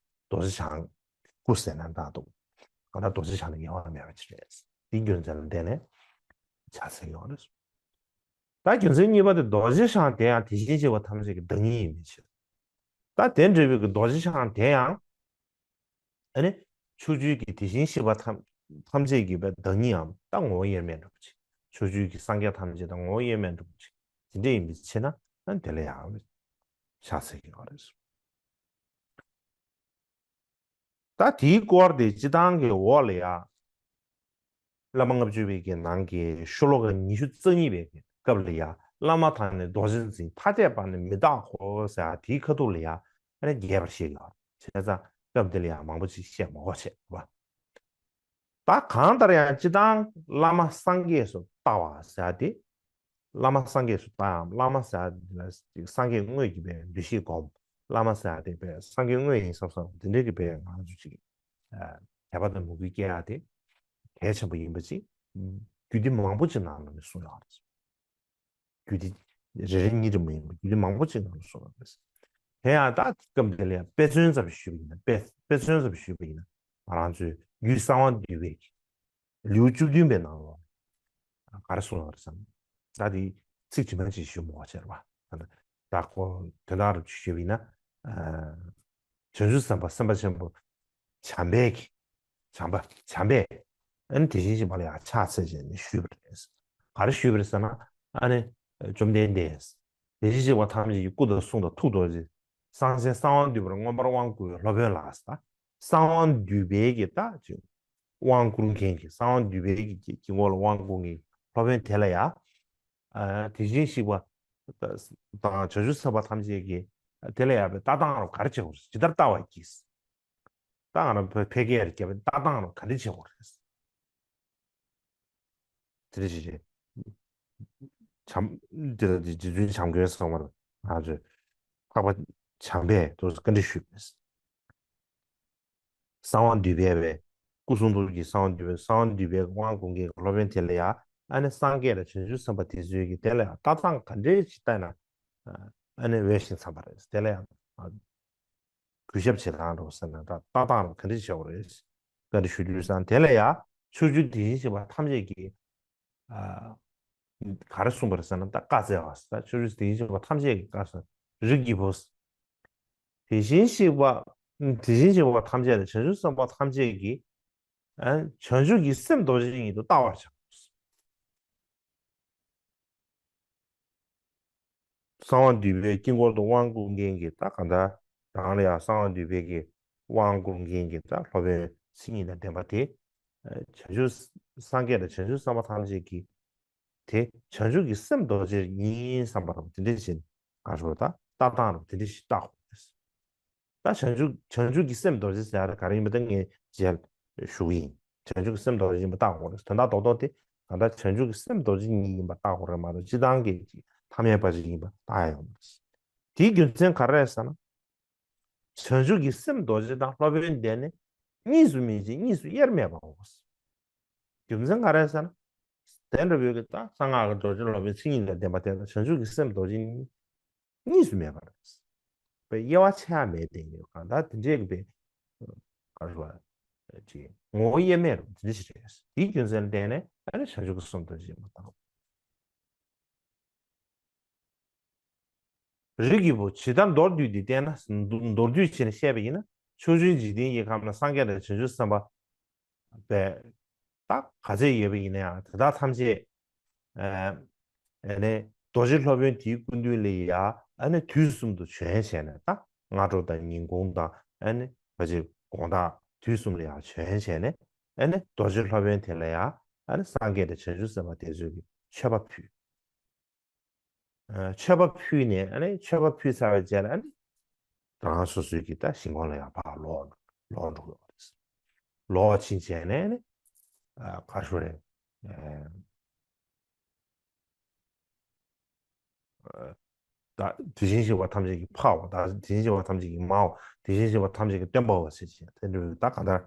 རྡོ་རྗེ་འཆང་སྐུ་ཟེར་ན་འདྲ་འདུག་གང་ལྟར་རྡོ་རྗེ་འཆང་དང་དབྱེ་བ་མེད་པ་ཅིག་རེད། དེའི་རྒྱུ་མཚན་ལ་བརྟེན་ནས་ཕྱག་འཚལ་ཡོད་རེད། ད་རྒྱུ་མཚན་གཉིས་པ་དེ་རྡོ་རྗེ་འཆང་དེ་ཡང་དེ་བཞིན་གཤེགས་པ་ཐམས་ཅད་ཀྱི་བདག་ཉིད་ཡིན་པའི་ཕྱིར། ད་དེ་འདྲ་བའི་གི་རྡོ་རྗེ་འཆང་དེ་ཡང་ཨ་ནི་ཕྱོགས་བཅུའི་གི་དེ་བཞིན་གཤེགས་པ་ཐམས་ཐམས་ཅད་ཀྱི་བདག་ཉིད་འམ་ད་ངོ་བོ་དབྱེར་མེད་འདྲ་པོ་ཅིག་ཕྱོགས་བཅུའི་གི་སངས་རྒྱས་ཐམས་ཅད་དང་ངོ་བོ་དབྱེར་མེད་འདྲ་པོ་ཅིག་དེ་འདྲ་ཡིན་པའི་ཕྱིར་ན། ཨ་ནི་དེ་ལ་ཡང་ ཕྱག་འཚལ་གྱི་ཡོད་རེད། ད་དེའི་སྐོར་དེ་སྤྱི་བཏང་གི་འོག་ལ་ཡ། བླ་མ་ལྔ་བཅུ་པའི་གི་ནང་གི་ཤོ་ལོ་ཀ་ཉི་ཤུ་རྩ་གཉིས་པའི་གི་སྐབས་ལ་ཡ། བླ་མ་དང་ནི་རྡོ་རྗེ་འཛིན། ཐ་དད་པ་ནི་མི་རྟག་གོ་ཟེར་ཡ་དེའི་ཁ་ཐུག་ལ་ཡ། ཨ་ནི་རྒྱས་པར་བཤད་ཡོད་རེད། བྱས་ཙང་སྐབས་འདི་ལ་ཡ་མང་པོ་ཅིག་བཤད་མ་དགོས་བྱས་པ། ད་གང་ལྟར་ཡང་སྤྱི་བཏང་བླ་མ་སངས་རྒྱས་སུ་ལྟ་བ་ཟེར་ཡ་དེ། བླ་མ་སངས་རྒྱས་སུ་ལྟ་བའམ་བླ་མ་ཟེར་ཡ་དེ་ལ་སངས་རྒྱས་དངོས་ཀྱི་བའི་འདུ་ཤེས་སྒོམ། བླ་མ་ཟེར་ཡ་དེ་བའི་སངས་རྒྱས་དངོས་ཡིན་བསམ་བསམ་དེ་འདྲའི་གི་བའི་ང་ཚོ་ཅིག་དད་པ་དང་མོས་གུས་སྐྱེ་ཡ་དེ་གལ་ཆེན་པོ་ཡིན་པ་ཅིག་རྒྱུད་སྡེ་མང་པོ་ཅིག་ནང་ལ་ནས་གསུངས་ཡོད་རེད། རྒྱུད་སྡེ་རེ་རེ་གཉིས་རེ་མ་ཡིན་པར་རྒྱུད་སྡེ་མང་པོ་ཅིག་ནང་ལ་གསུངས་ཡོད་རེད། དེ་ཡང་ད་སྐབས་འདི་ལ་ཡང་དཔེ་མཚོན་ཙམ་ཞུས་པ་ཡིན་ན། དཔེ་དཔེ་མཚོན་ཙམ་ཞུས་པ་ཡིན་ན། ང་རང་ཚོའི་རྒྱུད་གསང་བ་འདུས་པའི་ལེའུ་བཅུ་བདུན་པའི་ནང་ལ་ག་རེ་གསུངས་ཡོད་རེད་ཟེར་ན། ད་དེ་ཚིག་དྲི་མ་ཅིག་ཞུ་མི་དགོས་ཟེར་བ། ད་ཁོ་དོན་དག་རུ་ཅིག་ཞུས་པ་ཡིན་ན། བྱང་ཆུབ་སེམས་དཔའ་སེམས་དཔའ་ཆེན་པོ་བྱམས་པས་ཀྱི། བྱམས་པ་བྱམས་པས། ཨ་ནི་དེ་བཞིན་གཤེགས་པ་ལ་ཡང་ཕྱག་འཚལ་བྱས་ནས་ཞུས་པ་རེད། ག་རེ་ཞུས་པ་རེད་ཟེར་ན། ཨ་ནི་བཅོམ་ལྡན་འདས། དེ་བཞིན་གཤེགས་པ་ཐམས་ཅད་ཀྱི་སྐུ་དང་གསུང་དང་ཐུགས་རྡོ་རྗེ། གསང་ཆེན་གསང་བ་འདུས་པར་མངོན་པར་དབང་བསྐུར་བའི་སློབ་དཔོན་ལགས་ཟེར། གསང་བ་འདུས་པའི་གི་ད་ཅིག་དབང་བསྐུར་མཁན་གྱི། གསང་བ་འདུས་པའི་གི་དཀྱིལ་འཁོར་ལ་དབང་བསྐུར་མཁན་གྱི་སློབ་དཔོན་དེ་ལ་ཡང་། ཨ། དེ་བཞིན་གཤེགས་པ་དང་བྱང་ཆུབ་སེམས་དཔའ་ཐམས་ཅད་ཀྱིས་དེ་ལ་ཡང་ལྟ་སྟངས་རུ་ག་རེ་བྱེད་དགོས་རེད། ཇི་ལྟར་ལྟ་བར་བགྱི། ད་ང་རང་བོད་ཕལ་སྐད་རྒྱབ་པའི་ལྟ་སྟངས་རུ་ག་འདྲ་བྱེད་དགོས་རེད། དེ་འདྲ་བྱེད་བྱེད། བྱམས། དེ་ལ་རྗེ་བཙུན་བྱམས་མགོན་གསུངས་པ་རེད། ང་ཚོས་འཕགས་པ་བྱམས་པས་དུ་བཀའ་འདྲི་ཞུས་པས། གསང་བ་འདུས་པའི་བའི། སྐུ་གསུང་ཐུགས་ཀྱི་གསང་བ་འདུས་པའི། གསང་བ་འདུས་པའི་དབང་བསྐུར་མཁན་གྱི་སློབ་དཔོན་དེ་ལ་ཡང་། ཨ་ནི་སངས་རྒྱས་དང་བྱང་ཆུབ་སེམས་དཔའ་དེ་ཚོའི་གི་དེ་ལ་ཡང་ལྟ་སྟངས་ག་འདྲས་ཅིག་བལྟས་ན། ཨ་ནི་འོས་ཤིང་འཚམས་པ་རེད། དེ་ལ་ཡང་། ཨ། གུས་ཞབས་བྱེད་སྟངས་རོ་ཟེར་ན་ད་ལྟ་སྟངས་རོ་ག་འདྲས་བྱེད་དགོས་རེད། བཀའ་འདྲི་ཞུ་དུས་སང་དེ་ལ་ཡང་ཕྱོགས་བཅུའི་དེ་བཞིན་གཤེགས་པ་ཐམས་ཅད་ཀྱིས། ཨ། ག་རེ་གསུངས་པ་རེད་ཟེར་ན། ད་བཀའ་སྩལ་བ་ཟེར། ད་ཕྱོགས་བཅུའི་དེ་བཞིན་གཤེགས་པ་ཐམས་ཅད་ཀྱི་བཀའ་ཟེར། རིགས་ཀྱི་བུ། དེ་བཞིན་གཤེགས་པ། དེ་བཞིན་གཤེགས་པ་ཐམས་ཅད་དང་བྱང་ཆུབ་སེམས་དཔའ་ཐམས་ཅད་ཀྱིས། ཨ། བྱང་ཆུབ་ཀྱི་སེམས་རྡོ་རྗེ་ཉིད་དུ་བལྟ་བར་བྱ། གསང་བ་འདུས་པའི་དཀྱིལ་འཁོར་དུ་དབང་བསྐུར་མཁན་གྱི་ད་གང་ལྟར་རང་ལ་ཡང་གསང་བ་འདུས་པའི་གི་དབང་བསྐུར་མཁན་གྱི་ད་སློབ་དཔོན་མཚན་ཉིད་དང་ལྡན་པ་དེ། བྱང་ཆུབ་སངས་རྒྱས་དང་བྱང་ཆུབ་སེམས་དཔའ་ཐམས་ཅད་ཀྱིས་དེ་བྱང་ཆུབ་ཀྱི་སེམས་རྡོ་རྗེ་ཉིད་བསམ་པ་རུ་དེ་འདྲ་བཞིན་ག་རེ་ཞུ་དགོས། ད་ལྟ་སྟངས་རུ་དེ་འདྲ་ཞིག་བལྟ་དགོས། ད་བྱང་ཆུབ་བྱང་ཆུབ་ཀྱི་སེམས་རྡོ་རྗེ་ཟེར་ཡ་དེ་ག་རེ་ཡིན་པ་དེ་ངས་རྗེས་ཞུ་གི་ཡིན། བྱང་ཆུབ་ཀྱི་སེམས་རྡོ་རྗེ་ཡིན་པ་བལྟ་དགོས་རེད། དོན་དག་རྡོག་རྡོག་དེ་གང་ལྟར་བྱང་ཆུབ་ཀྱི་སེམས་རྡོ་རྗེ་ཉིད་ཡིན་པ་བལྟ་དགོས་རེད་མ་གཏོགས་སྤྱི་བཏང་གི་ཐ་མལ་པ་ཞིག་ཡིན་པ་བལྟ་ཡ་ཡོད་མ་རེད། དེའི་རྒྱུ་མཚན་ག་རེ་རེད་ཟེར་ན། བྱང་ཆུབ་ཀྱི་སེམས་རྡོ་རྗེ་དང་སློབ་དཔོན་དེ་ནི་གཉིས་སུ་མེད་ཅིང་གཉིས་སུ་དབྱེར་མེད་པའོ། རྒྱུ་མཚན་ག་རེ་རེད་ཟེར་ན། དེ་འདྲ་བོའི་གི་ད་གསང་སྔགས་ཀྱི་རྡོ་རྗེ་སློབ་དཔོན་མཚན་ཉིད་དང་ལྡན་པ་དེ་དང་བྱང་ཆུབ་ཀྱི་སེམས་རྡོ་རྗེ་གཉིས་སུ་མེད་པ་རེད། པའི་དབྱེ་བ་ཕྱེ་ཡ་མེད་དེ་ཡོད། གང་ལྟར་དེ་འདྲའི་གི་པའི་ག་རེ་ཞུ་བ་ཅིག་ངོ་བོ་དབྱེར་མེད་རུ་དེ་འདྲ་ཞིག་རེད། དེའི་རྒྱུ་མཚན་ལ་བརྟེན་ནས་ཨ་ནི་བྱང་ཆུབ་ཀྱི་སེམས་རྡོ་རྗེ་མ་བཏང་། རིགས་ཀྱི་བུ་ཇི་ལྟར་མདོར་བསྡུས་ཏེ་བསྟན་ན། མདོར་བསྡུས་བྱས་ནས་བཤད་པ་ཡིན་ན། ཕྱོགས་བཅུའི་འཇིག་རྟེན་གྱི་ཁམས་ན་སངས་རྒྱས་དང་བྱང་ཆུབ་སེམས་དཔའ་པས་ད་ག་ཚད་ཡོད་པ་ཡིན་ན་ཡང་དེ་དག་ཐམས་ཅད་ཨ་ནི་རྡོ་རྗེ་སློབ་དཔོན་དེའི་སྐུ་མདུན་ལ་ཡ་ཨ་ནི་དུས་གསུམ་དུ་བྱོན་བྱས་ནས། ད་སྔ་དྲོ་དང་ཉིན་གུང་དང་ཨ་ནི་ཕལ་ཆེར་དགོང་དག་དུས་གསུམ་ལ་ཡ་བྱོན་བྱས་ནས་ཨ་ནི་རྡོ་རྗེ་སློབ་དཔོན་དེ་ལ་ཡ་ཨ་ནི་སངས་རྒྱས་དང་བྱང་ཆུབ་སེམས་དཔའ་དེ་ཚོས་ཀྱི་མཆོད་པ་ཕུལ། མཆོད་པ་ཕུལ་ནས་ཨ་ནི་མཆོད་པ་ཕུལ་ཚར་བའི་རྗེས་ལ་ཨ་ནི་རང་སོ་སོའི་གི་ད་ཞིང་ཁམས་ལ་ཡང་ཕར་ལོག་ལོག་འགྲོ་གི་ཡོད་རེད། ལོག་ཕྱིན་བྱས་ནས་ཨ་ནི་ཨ་ག་རེ་ཞུ་རེད། ཨ་ད་དེ་བཞིན་གཤེགས་པ་ཐམས་ཅད་ཀྱི་ཕའོ། ད་དེ་བཞིན་གཤེགས་པ་ཐམས་ཅད་ཀྱི་མའོ། དེ་བཞིན་གཤེགས་པ་ཐམས་ཅད་ཀྱི་སྟོན་པའོ་ཟེར་བྱས་དེ་འདྲ་ད་གང་ལྟར་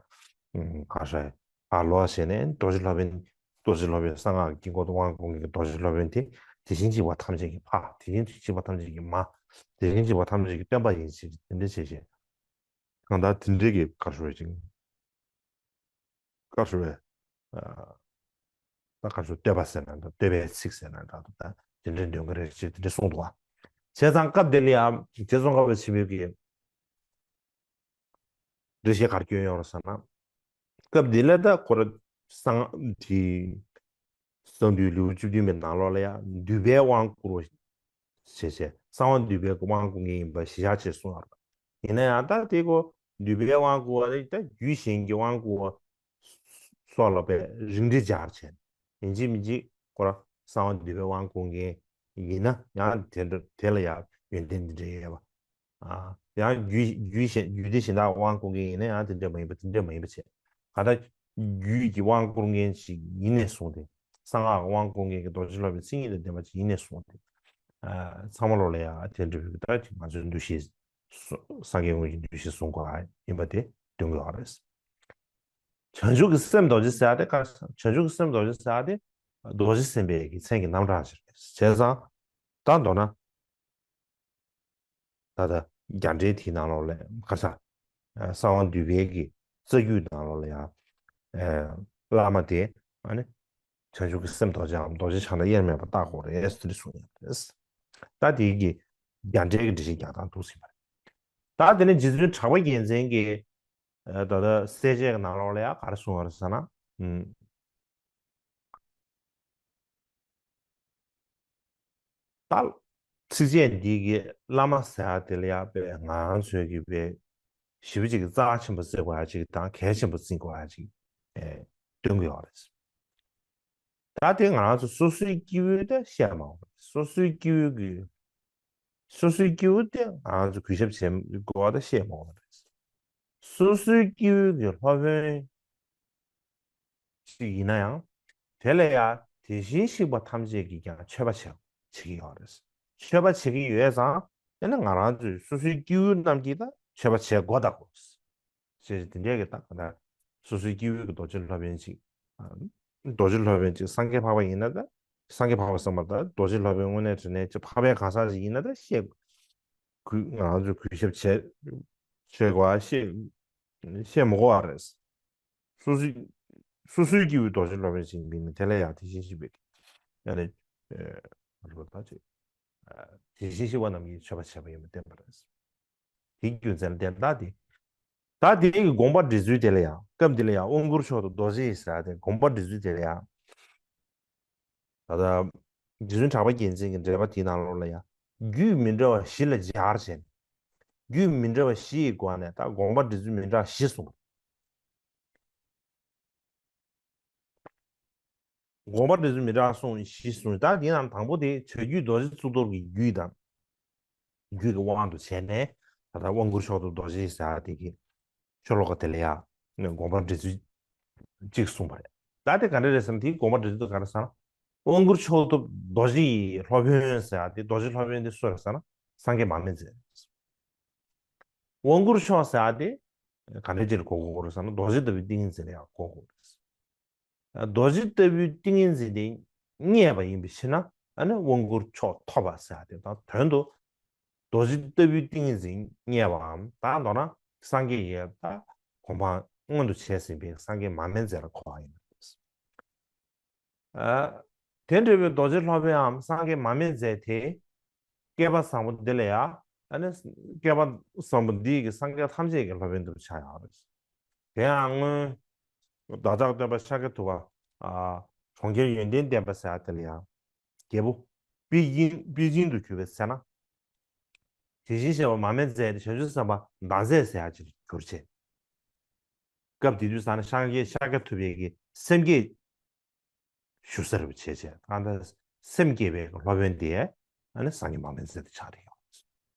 ག་རེ་ཞུ་རེད། ཕར་ལོག་བྱས་ནས་རྡོ་རྗེ་སློབ་དཔོན། རྡོ་རྗེ་སློབ་དཔོན་གསང་སྔགས་ཀྱི་དཀྱིལ་འཁོར་དུ་དབང་བསྐུར་མཁན་གྱི་རྡོ་རྗེ་སློབ་དཔོན་དེ་དེ་བཞིན་གཤེགས་པ་ཐམས་ཅད་ཀྱི་ཕ། དེ་བཞིན་གཤེགས་པ་ཐམས་ཅད་ཀྱི་མ། དེ་བཞིན་གཤེགས་པ་ཐམས་ཅད་ཀྱི་སྟོན་པ་ཡིན་ཞེས་དེ་འདྲ་བྱས་བྱས། གང་ལྟར་དེ་འདྲའི་གི་ག་རེ་ཞུ་བའི་ཅིང་། ག་རེ་ཞུ་བའི། ཨ་ད་ག་རེ་ཞུ། བསྟོད་པ་ཟེར་ན་འདྲ། བསྟོད་པའི་ཚིག་ཟེར་ན་འདྲ་འདུག་ད་དེ་འདྲའི་འདོན་གི་རེད་ཅེས་དེ་འདྲ་གསུངས་འདུག་བ། བྱས་ཙང་སྐབས་དེ་ལ་ཡང་རྗེ་ཙོང་ཁ་པ་ཆེན་པོའི་གི་འགྲེལ་བཤད་ག་རེ་བསྐྱོན་ཡོད་རེད་ཟེར་ན། སྐབས་འདི་ལ་ད་ཁོ་ར་གསང་དེ་གསང་འདུས་ལེའུ་བཅུ་བདུན་པའི་ནང་ལོགས་ལ་ཡང་འདུས་པའི་དབང་བསྐུར་བ། བྱས་བྱས་གསང་བ་འདུས་པའི་དབང་བསྐུར་མཁན་ཡིན་པ་གཞི་བཞག་བྱས་གསུངས་ཡོད་རེད། ཡིན་ན་ཡང་ད་དེ་ཀོ་འདུས་པའི་དབང་བསྐུར་བ་དེ་ད་རྒྱུད་གཞན་གྱི་དབང་བསྐུར་བ་སོགས་ལ་པའི་རིགས་འགྲེ་སྦྱར་བྱས། ཡིན་གཅིག་མིན་གཅིག་ཁོ་རང་གསང་བ་འདུས་པའི་དབང་བསྐུར་མཁན་ཡིན་ན་ཡང་དེ་འདྲ་དེ་ལ་ཡང་ཡོན་ཏན་འདི་འདྲ་ཡོད་པ། ཨ། ཡང་རྒྱུད་རྒྱུད་གཞན་རྒྱུད་སྡེ་གཞན་དག་དབང་བསྐུར་མཁན་ཡིན་ན་ཡང་དེ་འདྲ་མ་ཡིན་པ་དེ་འདྲ་མ་ཡིན་པ་བྱས། གང་ལྟར་རྒྱུད་ཀྱི་དབང་བསྐུར་མཁན་ཞིག་ཡིན་ནས་བཟུང་སྟེ། གསང་སྔགས་དབང་བསྐུར་མཁན་གྱི་རྡོ་རྗེ་སློབ་དཔོན་མཚན་ཉིད་དང་ལྡན་པ་ཅིག་ཡིན་ནས་བཟུང་སྟེ། ཨ། ཚང་མ་ལོ་ལ་ཡང་དེ་འདྲ་བའི་ད་ཅིག་ང་ཚོའི་འདུ་ཤེས་སངས་རྒྱས་དངོས་ཀྱི་འདུ་ཤེས་བཟུང་དགོས་ཡིན་པ་དེ་སྟོན་དགོས་པ་རེད། བྱང་ཆུབ་ཀྱི་སེམས་རྡོ་རྗེ་ཟེར་ཡ་དེ་ག་རེ་ཟེར། བྱང་ཆུབ་ཀྱི་སེམས་རྡོ་རྗེ་ཟེར་ཡ་དེ་རྡོ་རྗེ་སེམས་དཔའི་གི་མཚན་གྱི་རྣམ་གྲངས་ཤིག་རེད། བྱས་ཙང་ད་མདོར་ན། ད་ལྟ་རྒྱ་འགྲེལ་དེའི་ནང་ལོགས་ལ་ཁ་ས། གསང་བ་འདུས་པའི་གི་རྩ་རྒྱུད་ནང་ལོགས་ལ་ཡང་། ཨ། བླ་མ་དེ་ཨ་ནི་བྱང་ཆུབ་ཀྱི་སེམས་རྡོ་རྗེའམ་རྡོ་རྗེ་འཆང་དང་དབྱེར་མེད་པར་བརྟག་དགོས་རེད་ཟེར་གསུངས་ཡོད་རེད། ད་དེའི་གི་རྒྱ་འགྲེལ་གྱི་འགྲེལ་བཤད་རྒྱག་སྟངས་འདུག་ཟིན་པ་རེད། ད་དེ་ནས་རྗེ་བཙུན་གྲགས་པ་རྒྱལ་མཚན་གྱི། ཨ། ད་ལྟ་གསལ་བྱེད་ཀྱི་ནང་ལོགས་ལ་ཡང་ག་རེ་གསུངས་ཡོད་རེད་ཟེར་ན། ཨུམ། ད་ཚིགས་བཅད་འདི་གི་བླ་མ་ཟེར་ཡ་དེ་ལ་ཡང་པས་ང་རང་ཚོའི་གི་པས་ཞེ་པོ་ཅིག་གི་རྩ་ཆེན་པོ་བརྩི་དགོས་ཡ་ཅིག་དང་གལ་ཆེན་པོ་བརྩི་དགོས་ཡ་ཅིག་ཨེ། སྟོན་གྱི་ཡོད་རེད། ད་དེ་ང་རང་ཚོ་སོ་སོའི་སྐྱེ་བོའི་ད་བཤད་མ་འོང་། སོ་སོའི་སྐྱེ་བོའི་གི། སོ་སོའི་སྐྱེ་བོ་དེ་ང་རང་ཚོ་གུས་ཞབས་བྱེད་དགོས་པ་ད་བཤད་མ་འོང་བ་རེད། སོ་སོའི་སྐྱེ་བོའི་གི་སློབ་དཔོན་ཞིག་ཡིན་ན་ཡང་། དེ་ལ་ཡང་དེ་བཞིན་གཤེགས་པ་ཐམས་ཅད་ཀྱིས་ཀྱང་མཆོད་པ་བྱེད་བྱེད་ཀྱི་ཡོད་རེད། མཆོད་པ་བྱེད་ཀྱི་ཡོད་ཙང་། དེ་ནི་ང་རང་ཚོའི་སོ་སོའི་སྐྱེ་བོ་རྣམས་ཀྱིས་ད་མཆོད་པ་བྱེད་དགོས་ད་དགོས། ཞེས་དེ་འདྲའི་གི་ད་ག་ད་སོ་སོའི་སྐྱེ་བོའི་གི་རྡོ་རྗེ་སློབ་དཔོན་ཅིག། རྡོ་རྗེ་སློབ་དཔོན་ཅིག་སངས་རྒྱས་འཕགས་པ་ཡིན་ན་ད། སངས་རྒྱས་འཕགས་པ་བསམ་པ་ད་རྡོ་རྗེ་སློབ་དཔོན་དངོས་གནས་དྲང་གནས་ཅིག་འཕགས་པའི་གང་ཟག་ཅིག་ཡིན་ན་ད་བཤད། གུས་ང་རང་ཚོས་གུས་ཞབས་བྱེད་བྱེད་དགོས་བཤད་བཤད་མི་དགོས་པ་རེད། སོ་སོའི་སོ་སོའི་སྐྱེ་བོའི་རྡོ་རྗེ་སློབ་དཔོན་ཅིག་ཡིན་ན་དེ་ལ་ཡང་དེ་བཞིན་གཤེགས་པའི་ཡང་ནི་ཨ་རོ་ད་ཅིག་དེ་བཞིན་གཤེགས་པ་རྣམས་ཀྱིས་མཆོད་པ་བྱས་པ་ཡིན་པ་བསྟན་པ་རེད། དེའི་རྒྱུ་མཚན་ལ་བརྟེན་ད་དེ། ད་དེའི་གི་དགོངས་པ་འགྲེལ་ཚུལ་དེ་ལ་ཡང་སྐབས་འདི་ལ་ཡང་དབང་བསྐུར་མཆོག་ཏུ་རྡོ་རྗེ་ཡིས་ཟེར་ཏེ་དགོངས་པ་འགྲེལ་ཚུལ་དེ་ལ་ཡང་། ད་ལྟ་རྗེ་བཙུན་གྲགས་པ་རྒྱལ་མཚན་གྱི་འགྲེལ་པ་དེའི་ནང་ལོགས་ལ་ཡང་རྒྱུད་མི་འདྲ་བ་བཞི་ལ་སྦྱར་བྱས་ནས། རྒྱུད་མི་འདྲ་བ་བཞི་ཡི་སྒོ་ནས་ད་དགོངས་པ་འགྲེལ་ཚུལ་མི་འདྲ་བ་བཞི་གསུངས་པ། དགོངས་པ་འགྲེལ་ཚུལ་མི་འདྲ་གསུངས་བཞི་གསུངས། ད་དེའི་ནང་དང་པོ་དེ་བྱ་རྒྱུད་རྡོ་རྗེ་གཙུག་ཏོར་གྱི་རྒྱུད་དང་། རྒྱུད་ཀྱི་དབང་དུ་བྱས་ནས་ད་ལྟ་དབང་བསྐུར་མཆོག་ཏུ་རྡོ་རྗེ་ཟེར་དེ་གི་ཤོ་ལོ་ཀ་དེ་ལ་ཡང་དགོངས་པ་འགྲེལ་ཚུལ་གཅིག་གསུངས་པ་རེད། ད་དེ་ག་འདྲ་རེད་ཟེར་ན་དེའི་དགོངས་པ་འགྲེལ་ཚུལ་དེ་ག་རེ་ཟེར་ན། དབང་བསྐུར་མཆོག་ཏུ་རྡོ་རྗེ་ཡི་སློབ་དཔོན་ཟེར་དེ་རྡོ་རྗེ་སློབ་དཔོན་དེ་སུ་རེད་ཟེར་ན་སངས་རྒྱས་མར་མེ་མཛད། དབང་བསྐུར་མཆོག་ཟེར་དེ་ག་འདྲ་ཅིག་ལ་གོ་དགོས་རེད་ཟེར་ན་རྡོ་རྗེ་ལྟ་བུའི་ཏིང་ངེ་འཛིན་ལ་ཡང་གོ་དགོས་རེད། རྡོ་རྗེ་ལྟ་བུའི་ཏིང་ངེ་འཛིན་དེ་རྙེད་པ་ཡིན་པའི་ཕྱིར་ན་ཨ་ནི་དབང་བསྐུར་མཆོག་ཐོབ་པ་ཟེར་ཡ་དེ་དང་དོན་དུ་རྡོ་རྗེ་ལྟ་བུའི་ཏིང་ངེ་འཛིན་རྙེད་པའམ་ད་མདོར་ན་སངས་རྒྱས་ཀྱི་ད་གོ་འཕང་མངོན་དུ་བྱས་ཟིན་པའི་སངས་རྒྱས་མར་མེ་མཛད་ལ་གོ་བ་ཡིན། ཨ། དེ་འདྲ་བའི་རྡོ་རྗེ་སློབ་དཔོན་འམ་སངས་རྒྱས་མར་མེ་མཛད་དེ། བསྐལ་པ་བཟང་པོ་འདི་ལ་ཡང་ཨ་ནི་བསྐལ་པ་བཟང་པོ་འདི་ཡི་གི་སངས་རྒྱས་ཐམས་ཅད་ཀྱི་སློབ་དཔོན་དུ་ཆགས་ཡོད་རེད། དེ་ཡང་སྔོན་བདག་ཅག་སྟོན་པ་ཤཱཀྱ་ཐུབ་པ་ཨ་གྲོང་ཁྱེར་ཡོན་ཏན་ལྡན་པ་ཟེར་ཡ་དེ་ལ་ཡང་རྒྱལ་པོ་པེ་ཅིན་པེ་ཅིན་དུ་གྱུར་པའི་ཚེ་ན། དེ་བཞིན་གཤེགས་པ་མར་མེ་མཛད་དེ་བྱང་ཆུབ་སེམས་དཔའ་བདག་མཛད་ཟེར་ཡ་ཅིག་གྱུར་བྱས། སྐབས་དེ་དུས་ས་ན་སངས་རྒྱས་ཤཱཀྱ་ཐུབ་པའི་གི་སེམས་བསྐྱེད་ཞུ་ས་རུ་བྱས་བྱས་གང་ལྟར་སེམས་བསྐྱེད་པའི་སློབ་དཔོན་དེ་ཨ་ནི་སངས་རྒྱས་མར་མེ་མཛད་དེ་ཆགས་རེད་ཡོད།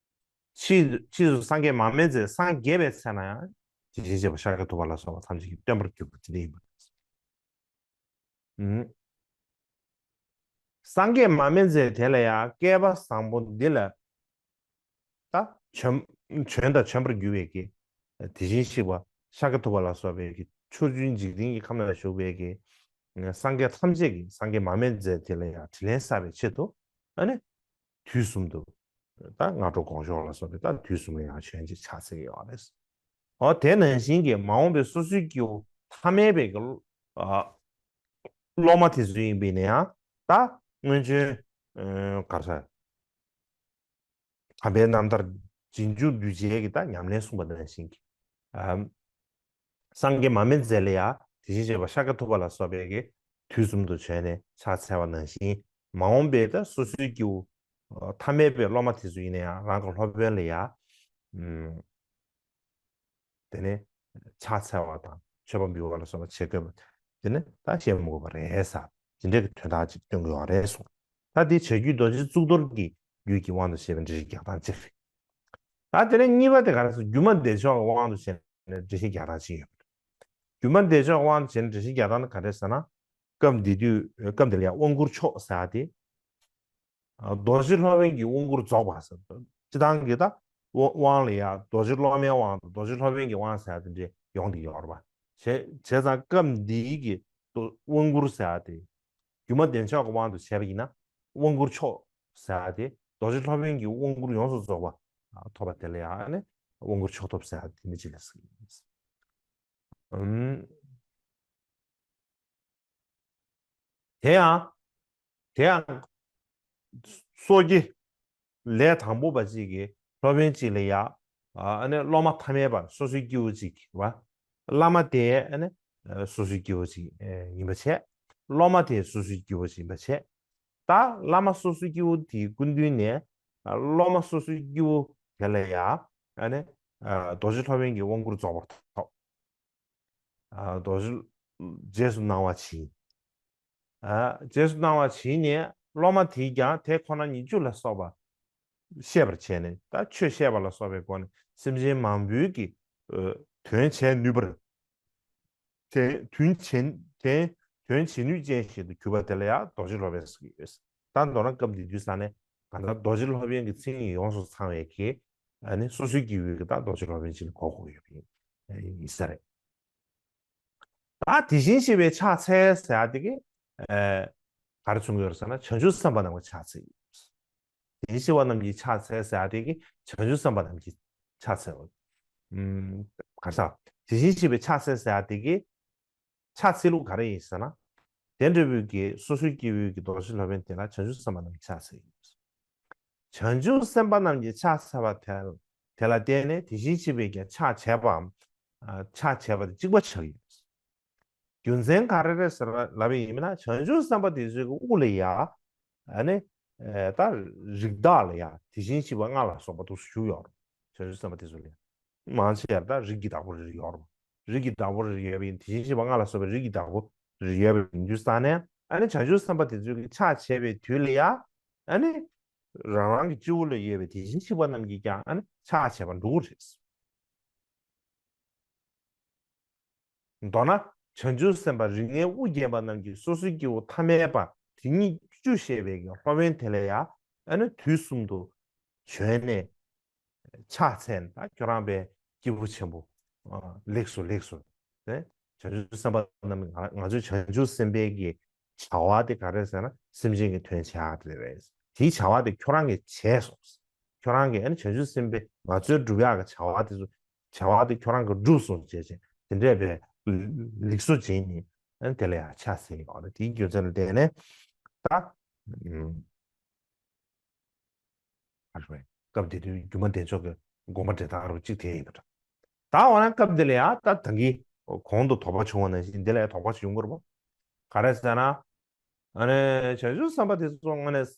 ཕྱིས་ཕྱིས་སུ་སངས་རྒྱས་མར་མེ་མཛད་སངས་རྒྱས་པའི་ཚེ་ན་ཡང་དེ་བཞིན་གཤེགས་པ་ཤཱཀྱ་ཐུབ་པ་ལ་སོགས་པ་ཐམས་ཅད་ཀྱིས་སྟོན་པར་གྱུར་པ་དེ་འདྲ་ཡིན་པ་རེད། སངས་རྒྱས་མར་མེ་མཛད་དེ་ལ་ཡང་བསྐལ་པ་བཟང་པོ་འདི་ལ་ད་བྱོན་བྱོན་དང་བྱོན་པར་འགྱུར་བའི་གི་དེ་བཞིན་གཤེགས་པ་ཤཱཀྱ་ཐུབ་པ་ལ་སོགས་པའི་གི་ཆོས་བརྒྱུད་འཇིག་རྟེན་གྱི་ཁམས་ན་བཞུགས་པའི་གི་སངས་རྒྱས་ཐམས་ཅད་ཀྱིས་སངས་རྒྱས་མར་མེ་མཛད་དེ་ལ་ཡང་དྲིན་ལན་བསབ་པའི་ཆེད་དུ་ཨ་ནི་དུས་གསུམ་དུ་ད་སྔ་དྲོ་དགོང་ཞོགས་ལ་སོགས་པའི་ད་དུས་གསུམ་ལ་ཡང་བྱོན་ཅིག་ཕྱག་འཚལ་གྱི་ཡོད་རེད། འོ་དེ་ནང་བཞིན་གྱི་མ་འོངས་པའི་སོ་སོའི་སྐྱེ་བོ་ཐ་མལ་པའི་གི་ཨ་སློབ་མ་དེ་ཚོ་ཡིན་པས་ན་ཡང་ད་སྔོན་བྱོན་ཨ་ག་རེ་ཟེར། དམ་པའི་རྣམ་ཐར་རྗེས་འཇུག་གདུལ་བྱའི་གི་ད་ཉམས་ལེན་གསུངས་པ་ནང་བཞིན་གྱི། ཨམ། སངས་རྒྱས་མར་མེ་མཛད་ལ་ཡང་དེ་བཞིན་གཤེགས་པ་ཤཱཀྱ་ཐུབ་པ་ལ་སོགས་པའི་གི་དུས་གསུམ་དུ་བྱོན་ནས་ཕྱག་འཚལ་བ་ནང་བཞིན་མ་འོངས་པའི་ད་སོ་སོའི་སྐྱེ་བོ་ ཐ་མལ་པའི་སློབ་མ་དེ་ཚོ་ཡིན་ན་ཡང་རང་གི་སློབ་དཔོན་ལ་ཡ། དེ་ནས་ཕྱག་འཚལ་བ་དང་མཆོད་པ་འབུལ་བ་ལ་སོགས་པ་བྱེད་དགོས་པ། དེ་ནི་ད་བཤད་མི་དགོས་པ་རེད་ཟེར། དེ་འདྲའི་གི་དོན་དག་ཅིག་སྟོན་དགོས་པ་རེད་གསུངས། ད་དེ་བྱ་རྒྱུད་རྡོ་རྗེ་གཙུག་ཏོར་གྱི་རྒྱུད་ཀྱི་དབང་དུ་བྱས་པའི་འགྲེལ་བཤད་རྒྱག་སྟངས་གཅིག་རེད། ད་དེ་ནས་གཉིས་པ་དེ་ག་རེ་ཟེར། སྒྱུ་མ་བདེ་མཆོག་གི་དབང་དུ་བྱས་ནས་འགྲེལ་བཤད་རྒྱག་སྟངས་གཅིག་ཡོད་པ་རེད། སྒྱུ་མ་བདེ་མཆོག་གི་དབང་དུ་བྱས་ནས་འགྲེལ་བཤད་རྒྱག་སྟངས་ནི་ག་རེ་ཟེར་ན། སྐབས་འདི་དུས་སྐབས་འདི་ལ་ཡང་དབང་བསྐུར་མཆོག་ཟེར་ཡ་དེ། རྡོ་རྗེ་སློབ་དཔོན་གྱི་དབང་བསྐུར་རྫོགས་པ་ཟེར། སྤྱི་བཏང་གི་ད་དབང་ལ་ཡ་རྡོ་རྗེ་སློབ་མའི་དབང་དང་རྡོ་རྗེ་སློབ་དཔོན་གྱི་དབང་ཟེར་ཡ་དེ་འདྲ་ཡོང་གི་ཡོད་རེད་པ། བྱས་བྱས་ཙང་སྐབས་འདིའི་གི་དབང་བསྐུར་ཟེར་ཡ་དེ། སྒྱུ་མ་བདེ་མཆོག་གི་དབང་དུ་བྱས་པ་ཡིན་ན་དབང་བསྐུར་མཆོག་ཟེར་ཡ་དེ། རྡོ་རྗེ་སློབ་དཔོན་གྱི་དབང་བསྐུར་ཡོངས་སུ་རྫོགས་པ་ཐོབ་པ་དེ་ལ་ཡང་ནི་དབང་བསྐུར་མཆོག་ཐོབ་ཟེར་ཡ་དེ་འདྲ་ཅིག་ལ་ཟེར་གྱི་ཡིན། ཨུམ། དེ་ཡང་། དེ་ཡང་། སོ་སྐྱེ་ལས་དང་པོ་པ་གཅིག་གིས་སློབ་དཔོན་གཅིག་ལ་ཡ། ཨ་ནི་སློབ་མ་ཐ་མལ་པ་སོ་སོའི་སྐྱེ་བོ་གཅིག་རེད་པ། བླ་མ་དེ་ཨ་ནི་སོ་སོའི་སྐྱེ་བོ་གཅིག་ཡིན་པ་བྱས། སློབ་མ་དེ་སོ་སོའི་སྐྱེ་བོ་གཅིག་ཡིན་པ་བྱས། ད་བླ་མ་སོ་སོའི་སྐྱེ་བོ་དེའི་སྐུ་མདུན་ནས་སློབ་མ་སོ་སོའི་སྐྱེ་བོ་དེ་ལ་ཡ་ཨ་ནི་རྡོ་རྗེ་སློབ་དཔོན་གྱི་དབང་བསྐུར་རྫོགས་པར་ཐོབ། རྡོ་རྗེ་རྗེས་སུ་གནང་བ་བྱིན། རྗེས་སུ་གནང་བ་བྱིན་ནས་སློབ་མ་དེས་ཀྱང་དེ་ཁོ་ན་ཉིད་ཀྱི་ལ་སོགས་པ་ཤེས་པར་བྱས་ནས། ད་ཆོས་བཤད་པ་ལ་སོགས་པའི་སྒོ་ནས་སེམས་ཅན་མང་པོའི་གི་དོན་བྱེད་ནུས་པར། དེ་དོན་བྱེད་དེ་དོན་བྱེད་ནུས་ཅན་ཞིག་ཏུ་གྱུར་པ་དེ་ལ་ཡང་རྡོ་རྗེ་སློབ་དཔོན་ཟེར་གྱི་ཡོད། ད་མདོར་ན་སྐབས་འདི་དུས་ས་ནས་གང་ལྟར་རྡོ་རྗེ་སློབ་དཔོན་གྱི་མཚན་ཉིད་ཡོངས་སུ་ཚང་བའི་གི་ཨ་ནི་སོ་སོའི་སྐྱེ་བོའི་གི་ད་རྡོ་རྗེ་སློབ་དཔོན་ཅིག་ལ་གོ་དགོས་ཡོད་པ་ཡིན་ས་རེད། ད་དེ་བཞིན་གཤེགས་པའི་ཕྱག་འཚལ་ཟེར་ཡ་དེ་གི་ཨ་ག་རེ་མཚོན་གྱི་ཡོད་ཟེར་ན། བྱང་ཆུབ་སེམས་དཔའ་རྣམས་ཀྱི་ཕྱག་འཚལ་ཡིན། དེ་བཞིན་གཤེགས་པ་རྣམས་ཀྱི་ཕྱག་འཚལ་ཟེར་ཡ་དེ་གི་བྱང་ཆུབ་སེམས་དཔའ་རྣམས་ཀྱི་ཕྱག་འཚལ་བ། ཨུམ། ག་རེ་ཟེར། དེ་བཞིན་གཤེགས་པའི་ཕྱག་འཚལ་ཟེར་ཡ་དེ་གི་ཕྱག་འཚལ་ལུགས་ག་རེ་ཡིན་ཟེར་ན། དེ་འདྲ་བོའི་གི་སོ་སོའི་སྐྱེ་བོའི་གི་རྡོ་རྗེ་སློབ་དཔོན་དེ་ལ་བྱང་ཆུབ་སེམས་དཔའ་རྣམས་ཀྱི་ཕྱག་འཚལ་ཡིན། བྱང་ཆུབ་སེམས་དཔའ་རྣམས་ཀྱི་ཕྱག་འཚལ་བ་དེ་དེ་ལ་བརྟེན་ནས་དེ་བཞིན་གཤེགས་པའི་ཀྱང་ཕྱག་བྱས་པའམ། ཨ་ཕྱག་བྱས་པ་དེ་གཅིག་པ་ཆགས་ཡོད། རྒྱུ་མཚན་ག་རེ་རེད་ཟེར་ལབ་པ་ཡིན་ན། བྱང་ཆུབ་སེམས་དཔའ་དེ་ཚོའི་གི་དབུ་ལ་ཡ་ཨ་ནི་ཨེ་ད་རིགས་བདག་ལ་ཡ་དེ་བཞིན་གཤེགས་པ་ལྔ་ལ་སོགས་པ་འདུག་སེ་བཞུགས་ཡོད་རེད། བྱང་ཆུབ་སེམས་དཔའ་དེ་ཚོ་ལ་ཡ་མང་ཆེ་བ་ད་རིགས་ཀྱི་བདག་པོ་རེ་རེ་ཡོད་རེད། རིགས་ཀྱི་བདག་པོ་རེ་རེ་ཡོད་པ་ཡིན། དེ་བཞིན་གཤེགས་པ་ལྔ་ལ་སོགས་པའི་རིགས་ཀྱི་བདག་པོ་རེ་རེ་ཡོད་པ་ཡིན་དུས་ཙང་ནས། ཨ་ནི་བྱང་ཆུབ་སེམས་དཔའ་དེ་ཚོའི་གི་ཕྱག་བྱས་པའི་དུས་ལ་ཡ་ཨ་ནི་རང་རང་གི་སྤྱི་བོ་ལ་ཡོད་པའི་དེ་བཞིན་གཤེགས་པ་རྣམས་ཀྱིས་ཀྱང་ཨ་ནི་ཕྱག་བྱས་པ་འགྲོ་གི་རེད། མདོར་ན་བྱང་ཆུབ་སེམས་དཔའ་རིགས་ལྔའི་དབུ་བརྒྱན་པ་རྣམས་ཀྱིས་སོ་སོའི་སྐྱེ་བོ་ཐ་མལ་པ་དེ་ཉིད་བཅུ་བཤད་པའི་གི་སློབ་དཔོན་དེ་ལ་ཡང་ཨ་ནི་དུས་གསུམ་དུ་བྱོན་ནས་ཕྱག་འཚལ་ནས། ད་ཁྱོད་རང་དཔེ་སྐྱེས་བུ་ཆེན་པོ་ལེགས་སོ་ལེགས་སོ། དེ་བྱང་ཆུབ་སེམས་དཔའ་རྣམས་ང་ང་ཚོའི་བྱང་ཆུབ་སེམས་དཔའི་གི་བྱ་བ་དེ་ག་རེ་ཟེར་ན། སེམས་ཅན་གྱི་དོན་བྱ་ཡག་དེ་རེད། དེའི་བྱ་བ་དེ་ཁྱོད་རང་གིས་བྱས་སོང་། ཁྱོད་རང་གིས་ཨ་ནི་བྱང་ཆུབ་སེམས་དཔའི་ང་ཚོའི་སྒྲུབ་ཡག་གི་བྱ་བ་དེ་ཚོ་བྱ་བ་དེ་ཁྱོད་རང་གིས་བསྒྲུབས་སོང་བྱས་བྱས། དེ་འདྲས་པའི་ལེགས་སོ་བྱས་ནས་ཨ་ནི་དེ་ལ་ཡང་ཕྱག་འཚལ་ཡོད་རེད། དེའི་རྒྱུ་མཚན་ལ་བརྟེན་ནས་ད་ཨུམ། ཨ་རེ། སྐབས་དེ་དུས་སྒྱུ་མ་བདེ་མཆོག་གི་དགོངས་པ་འགྲེལ་སྟངས་རུ་གཅིག་དེ་ཡིན་པ་འདྲ། ད་འོ་ན་སྐབས་འདི་ལ་ཡང་ད་ད་གིན་གོང་དུ་དོགས་པ་བྱུང་བ་ནང་བཞིན་འདི་ལ་ཡང་དོགས་པ་བྱུང་དགོས་རེད་པ། ག་རེ་ཟེར་ན། ཨ་ནི་བྱང་ཆུབ་སེམས་དཔའ་དེ་ཚོ་དངོས་གནས་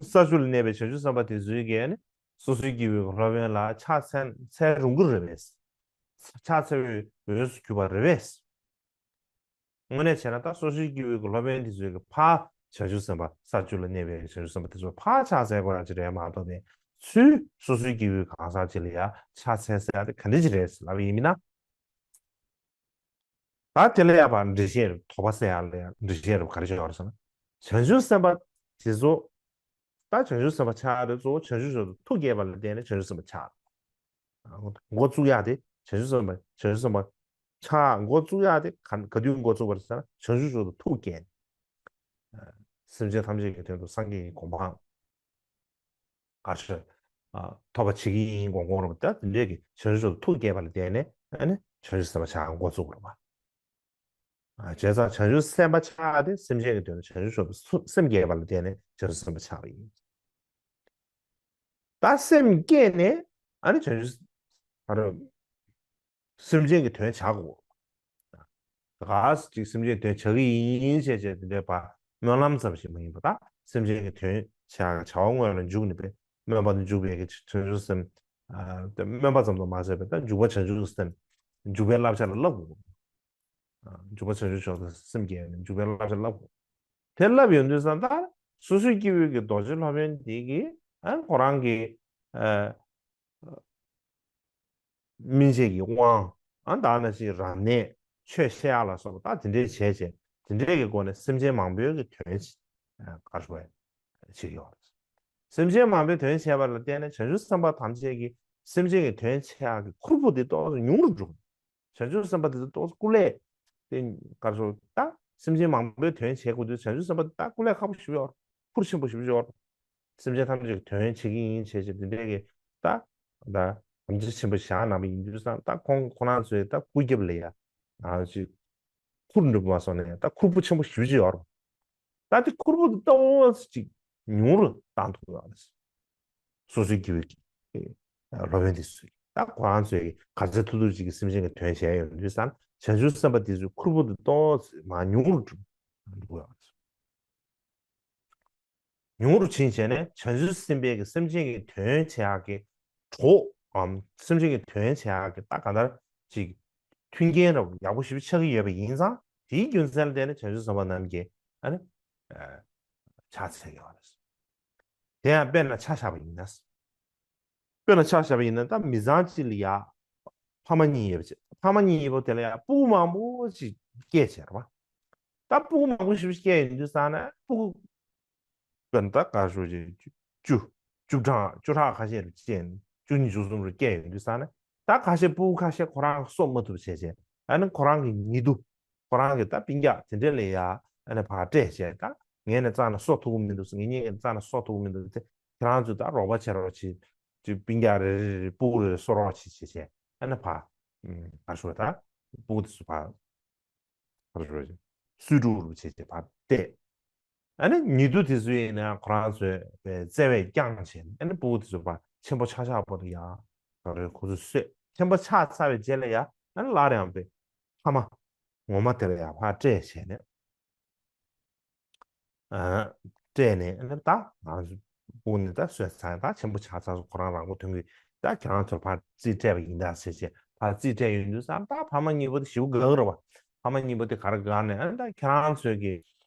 ས་བཅུ་ལ་གནས་པའི་བྱང་ཆུབ་སེམས་དཔའ་དེ་ཚོའི་གིས་ནི་སོ་སོའི་སྐྱེ་བོའི་སློབ་དཔོན་ལ་ཕྱག་འཚལ་འཚལ་རུང་གི་རེད་པས། ཕྱག་འཚལ་བའི་འོས་སུ་གྱུར་པ་རེད་པས། དངོས་གནས་བྱས་ན་ད་སོ་སོའི་སྐྱེ་བོའི་གི་སློབ་དཔོན་དེ་ཚོའི་གི་ཕར་བྱང་ཆུབ་སེམས་དཔའ་ས་བཅུ་ལ་གནས་པའི་བྱང་ཆུབ་སེམས་དཔའ་དེ་ཚོ་ཕར་ཕྱག་འཚལ་དགོས་ཡག་ཅིག་རེད་མ་གཏོགས་པའི། ཚུར་སོ་སོའི་སྐྱེ་བོའི་གང་ཟག་ཅིག་ལ་ཡ་ཕྱག་འཚལ་ཟེར་ཡག་དེ་ག་འདྲ་ཅིག་རེད་ལབ་པ་ཡིན་ན། ད་དེ་ལ་ཡ་ཕར་འགྲེལ་བཤད་རེད། དོགས་པ་སེལ་ཡག་ལ་ཡ་འགྲེལ་བཤད་རེད། ག་རེ་བྱས་ཡོད་རེད་ཟེར་ན། བྱང་ཆུབ་སེམས་དཔའ་དེ་ཚོ་ད་བྱང་ཆུབ་སེམས་དཔའ་ཆགས་ཡག་དེ་གཙོ་བོ་བྱང་ཆུབ་མཆོག་ཏུ་ཐུགས་བསྐྱེད་པ་ལ་བརྟེན་ནས་བྱང་ཆུབ་སེམས་དཔའ་ཆགས། འགོ་བཙུགས་ཡག་དེ་བྱང་ཆུབ་སེམས་དཔའ་བྱང་ཆུབ་སེམས་དཔའ་ཆགས། འགོ་བཙུགས་ཡག་དེ་ག་ག་དུས་འགོ་བཙུགས་པ་རེད་ཟེར་ན། བྱང་ཆུབ་མཆོག་ཏུ་ཐུགས་བསྐྱེད། སེམས་ཅན་ཐམས་ཅད་ཀྱི་དོན་དུ་སངས་རྒྱས་ཀྱི་གོ་འཕང་ག་རེ་ཟེར། ཨ་ཐོབ་པ་བྱེད་ཀྱི་ཡིན་དགོངས་དགོངས་རེད་པ། ད་དེ་འདྲས་ཀྱི་བྱང་ཆུབ་མཆོག་ཏུ་ཐུགས་བསྐྱེད་པ་ལ་བརྟེན་ནས་ཨ་ནི་བྱང་ཆུབ་སེམས་དཔའ་ཆགས་འགོ་བཙུགས་པ་རེད་པ། ཨ་བྱས་ཙང་བྱང་ཆུབ་སེམས་དཔའ་ཆགས་ཏེ་སེམས་ཅན་གྱི་དོན་དུ་བྱང་ཆུབ་མཆོག་ཏུ་སེམས་བསྐྱེད་པ་ལ་བརྟེན་ནས་བྱང་ཆུབ་སེམས་དཔའ་ཆགས་པ་ཡིན། ད་སེམས་བསྐྱེད་ནས་ཨ་ནི་བྱང་ཆུབ་ཨ་རོ་སེམས་ཅན་གྱི་དོན་བྱ་དགོས། ག་ཅིག་སེམས་ཅན་དོན་བྱ་གི་ཡིན་བྱས་བྱས་དེ་འདྲའི་བ་སྨོན་ལམ་ཙམ་ཞིག་མ་ཡིན་པ། ད་སེམས་ཅན་གྱི་དོན་ བྱ་བྱ་བ་དངོས་ལ་འཇུག་ནས་པས་སྨོན་པ་དང་འཇུག་པའི་གི་བྱང་ཆུབ་སེམས། ཨ་དེ་སྨོན་པ་ཙམ་དུ་མ་ཟད་པའི་ད་འཇུག་པ་བྱང་ཆུབ་སེམས། འཇུག་པའི་བསླབ་བྱ་ལ་བསླབ་དགོས། ཨ་འཇུག་པ་བྱང་ཆུབ་མཆོག་ཏུ་སེམས་བསྐྱེད་ནས་འཇུག་པའི་བསླབ་བྱ་བསླབ་དགོས། དེ་བསླབ་ཡོང་དུས་ཙམ་ད་སོ་སོའི་སྐྱེ་བོའི་གི་རྡོ་རྗེ་སློབ་དཔོན་དེ་གི་ཨ་ཁོ་རང་གི་ཨ་སྨིན་བྱེད་ཀྱི་དབང་། ཨ་ད་ནང་བཞིན་རབ་གནས། ཆོས་བཤད་ཡག་ལ་སོགས་པ་ད་དེ་འདྲས་བྱས་བྱས་དེ་འདྲས་ཀྱི་སྒོ་ནས་སེམས་ཅན་མང་པོའི་གི་དོན་བྱེད་ཨ་ག་རེ་ཞུ་དགོས་རེད། བྱེད་ཀྱི་ཡོད་རེད། སེམས་ཅན་མང་པོའི་དོན་བྱས་པ་ལ་བརྟེན་ནས་བྱང་ཆུབ་སེམས་དཔའ་ཐམས་ཅད་ཀྱིས་སེམས་ཅན་གྱི་དོན་བྱེད་ཡག་གི་ཁུར་པོ་དེ་ཏོག་ཙམ་ཉུང་རུ་འགྲོ། བྱང་ཆུབ་སེམས་དཔའ་དེ་ཚོ་ཏོག་ཙམ་སྐུ་ལས་དེ་ག་རེ་ཞུ་ད་སེམས་ཅན་མང་པོའི་དོན་བྱེད་དགོས་དུས་བྱང་ཆུབ་སེམས་དཔའ་དེ་ད་སྐུ་ལས་ཁག་པོ་ཞེ་པོ་ཡོད་རེད། ཁུར་ཆེན་པོ་ཞེ་པོ་ཅིག་ཡོད་རེད། སེམས་ཅན་ཐམས་ཅད་ཀྱི་དོན་བྱེད་ཀྱི་ཡིན་བྱས་བྱས་དེ་འདྲའི་གི་ད་ད་དམ་ཆོས་ཆེན་པོ་བཞག་གནང་བ་ཡིན་དུས་ཙང་ད་ཁོང་ཁོ་རང་ཚོའི་ད་སྐུ་རྒྱབ་ལ་ཡ་ཨ་ཅིག་ཁུར་འགྲོ་མ་སོང་ནས་ད་ཁུར་པོ་ཆེན་པོ་ཞེ་པོ་ཅིག་ཡོད་རེད། ད་དེ་ཁུར་པོ་དེ་ཏོག་ཙམ་ཅིག་ཉུང་རུ་བཏང་ཐུབ་ཡོད་རེད། སོ་སོའི་སྐྱེ་བོའི་གི་སློབ་དཔོན་དེ་ཚོས་ད་ཁོ་རང་ཚོས་ག་ཚོད་ཐུབ་ཐུབ་ཅིག་གི་སེམས་ཅན་གྱི་དོན་བྱས་ཡོང་དུས་ཙང་བྱང་ཆུབ་སེམས་དཔའ་དེ་ཚོའི་ཁུར་པོ་དེ་ཏོག་ཙམ་མར་ཉུང་རུ་འགྲོ་འགྲོ་གི་ཡོད་རེད། ཉུང་རུ་ཕྱིན་བྱས་ནས་བྱང་ཆུབ་སེམས་དཔའི་གི་སེམས་ཅན་གྱི་དོན་བྱེད་ཡག་གི་གྲོགས་འམ་སེམས་ཅན་གྱི་དོན་བྱེད་ཡག་གི་ད་ག་འདྲ་ཅིག་མཐུན་རྐྱེན་རབ་ཡག་པོ་ཞེ་པོ་ཆགས་ཀྱི་ཡོད་པ་ཡིན་ཙང་དེའི་རྒྱུ་མཚན་ལ་བརྟེན་ནས་བྱང་ཆུབ་སེམས་དཔའ་རྣམས་ཀྱིས་ཨ་ནི་ཕྱག་འཚལ་གྱི་ཡོད་རེད། དེ་ཡང་དཔེར་ན་ཆ་བཞག་པ་ཡིན་ན། དཔེར་ན་ཆ་བཞག་པ་ཡིན་ན་ད་མི་ཚང་གཅིག་ལ་ཡ་ཕ་མ་གཉིས་ཡོད་པ་བྱས། ཕ་མ་གཉིས་ཡོད་པ་དེ་ལ་ཡ་སྤུ་གུ་མང་པོ་ཅིག་སྐྱེས་བྱས་རེད་བ། ད་སྤུ་གུ་མང་པོ་ཞེ་པོ་སྐྱེས་ཡོང་དུས་ཙང་ནས་སྤུ་གུ་དཔེར་ན་ད་ག་ཞུ་ཅིག་བཅུ་བཅུ་གྲངས་བཅུ་ཕྲག་ཁ་ཤས་རུ་སྐྱེས་ནས་བཅུ་གཉིས་བཅུ་གསུམ་རུ་སྐྱེས་ཡོང་དུས་ཙང་ནས་ད་ཁ་ཤས་སྤུ་གུ་ཁ་ཤས་ཁོ་རང་གསོ་མ་ཐུབ་བྱས་བྱས་ཨ་ནི་ཁོ་རང་གི་ཉེ་དུ་ཁོ་རང་གི་ད་སྤུན་ཀྱག་དེ་འདྲས་ལ་ཡ་ཨ་ནི་ཕར་སྤྲད་བྱས་ད་ངས་ནི་རྩ་ནས་གསོ་ཐུབ་ཀྱི་མི་འདུག་ངེད་གཉིས་ཀྱི་རྩ་ནས་གསོ་ཐུབ་ཀྱི་མི་འདུག་སྟེ་ཁྱེད་རང་ཚོས་ད་རོགས་པ་བྱེད་རོགས་བྱེད་ཅིག་སྤུན་ཀྱག་རེ་རེ་རེ་སྤུ་གུ་རེ་རེ་གསོ་རོགས་བྱེད་བྱེད་བྱས་ཨ་ནི་ཕར་ཨ་ཕར་ཞོག་ད་སྤུ་གུ་དེ་ཚོ་ཕར་ཕར་ཞོག་སུས་སྤྲུག་རུ་བྱེད་བྱེད་ཕར་བལྟས། ཨ་ནི་ཉེ་དུ་དེ་ཚོ་ཡིན་ན་ཁོ་རང་ཚོས་བཙལ་བས་བསྐྱངས་བྱས་ཨ་ནི་སྤུ་གུ་དེ་ཚོ་ཕར་ཆེན་པོ་ཆགས་ཆགས་བར་དུ་ཡང་ག་རེ་ཁོ་ཚོས་གསོས་ཆེན་པོ་ཆགས་ཚར་བའི་རྗེས་ལ་ཡང་ཨ་ནི་སླར་ཡང་པའི་ཕ་མ་ངོ་མ་དེ་ལ་ཡང་ཕར་སྤྲད་བྱས་ནས། ཨ་སྤྲད་ནས་ཨ་ནི་ད་ང་ཚོ་སྤུ་གུ་ནི་ད་གསོས་ཚར་ད་ཆེན་པོ་ཆགས་ཚར་སོང་ཁོ་རང་རང་མགོ་ཐོན་གི་ད་ཁྱེད་རང་ཚོར་ཕར་རྩིས་སྤྲད་པ་ཡིན་ད་ཟེར་བྱས་ཕར་རྩིས་སྤྲད་ཡོང་དུས་ཙང་ད་ཕ་མ་གཉིས་པོ་དེ་ཞེ་པོ་དགའ་གི་རེད་བ། ཕ་མ་གཉིས་པོ་དེ་ག་རེ་དགའ་ནས་ཨ་ནི་ད་ཁྱེད་རང་ཚོས་གི་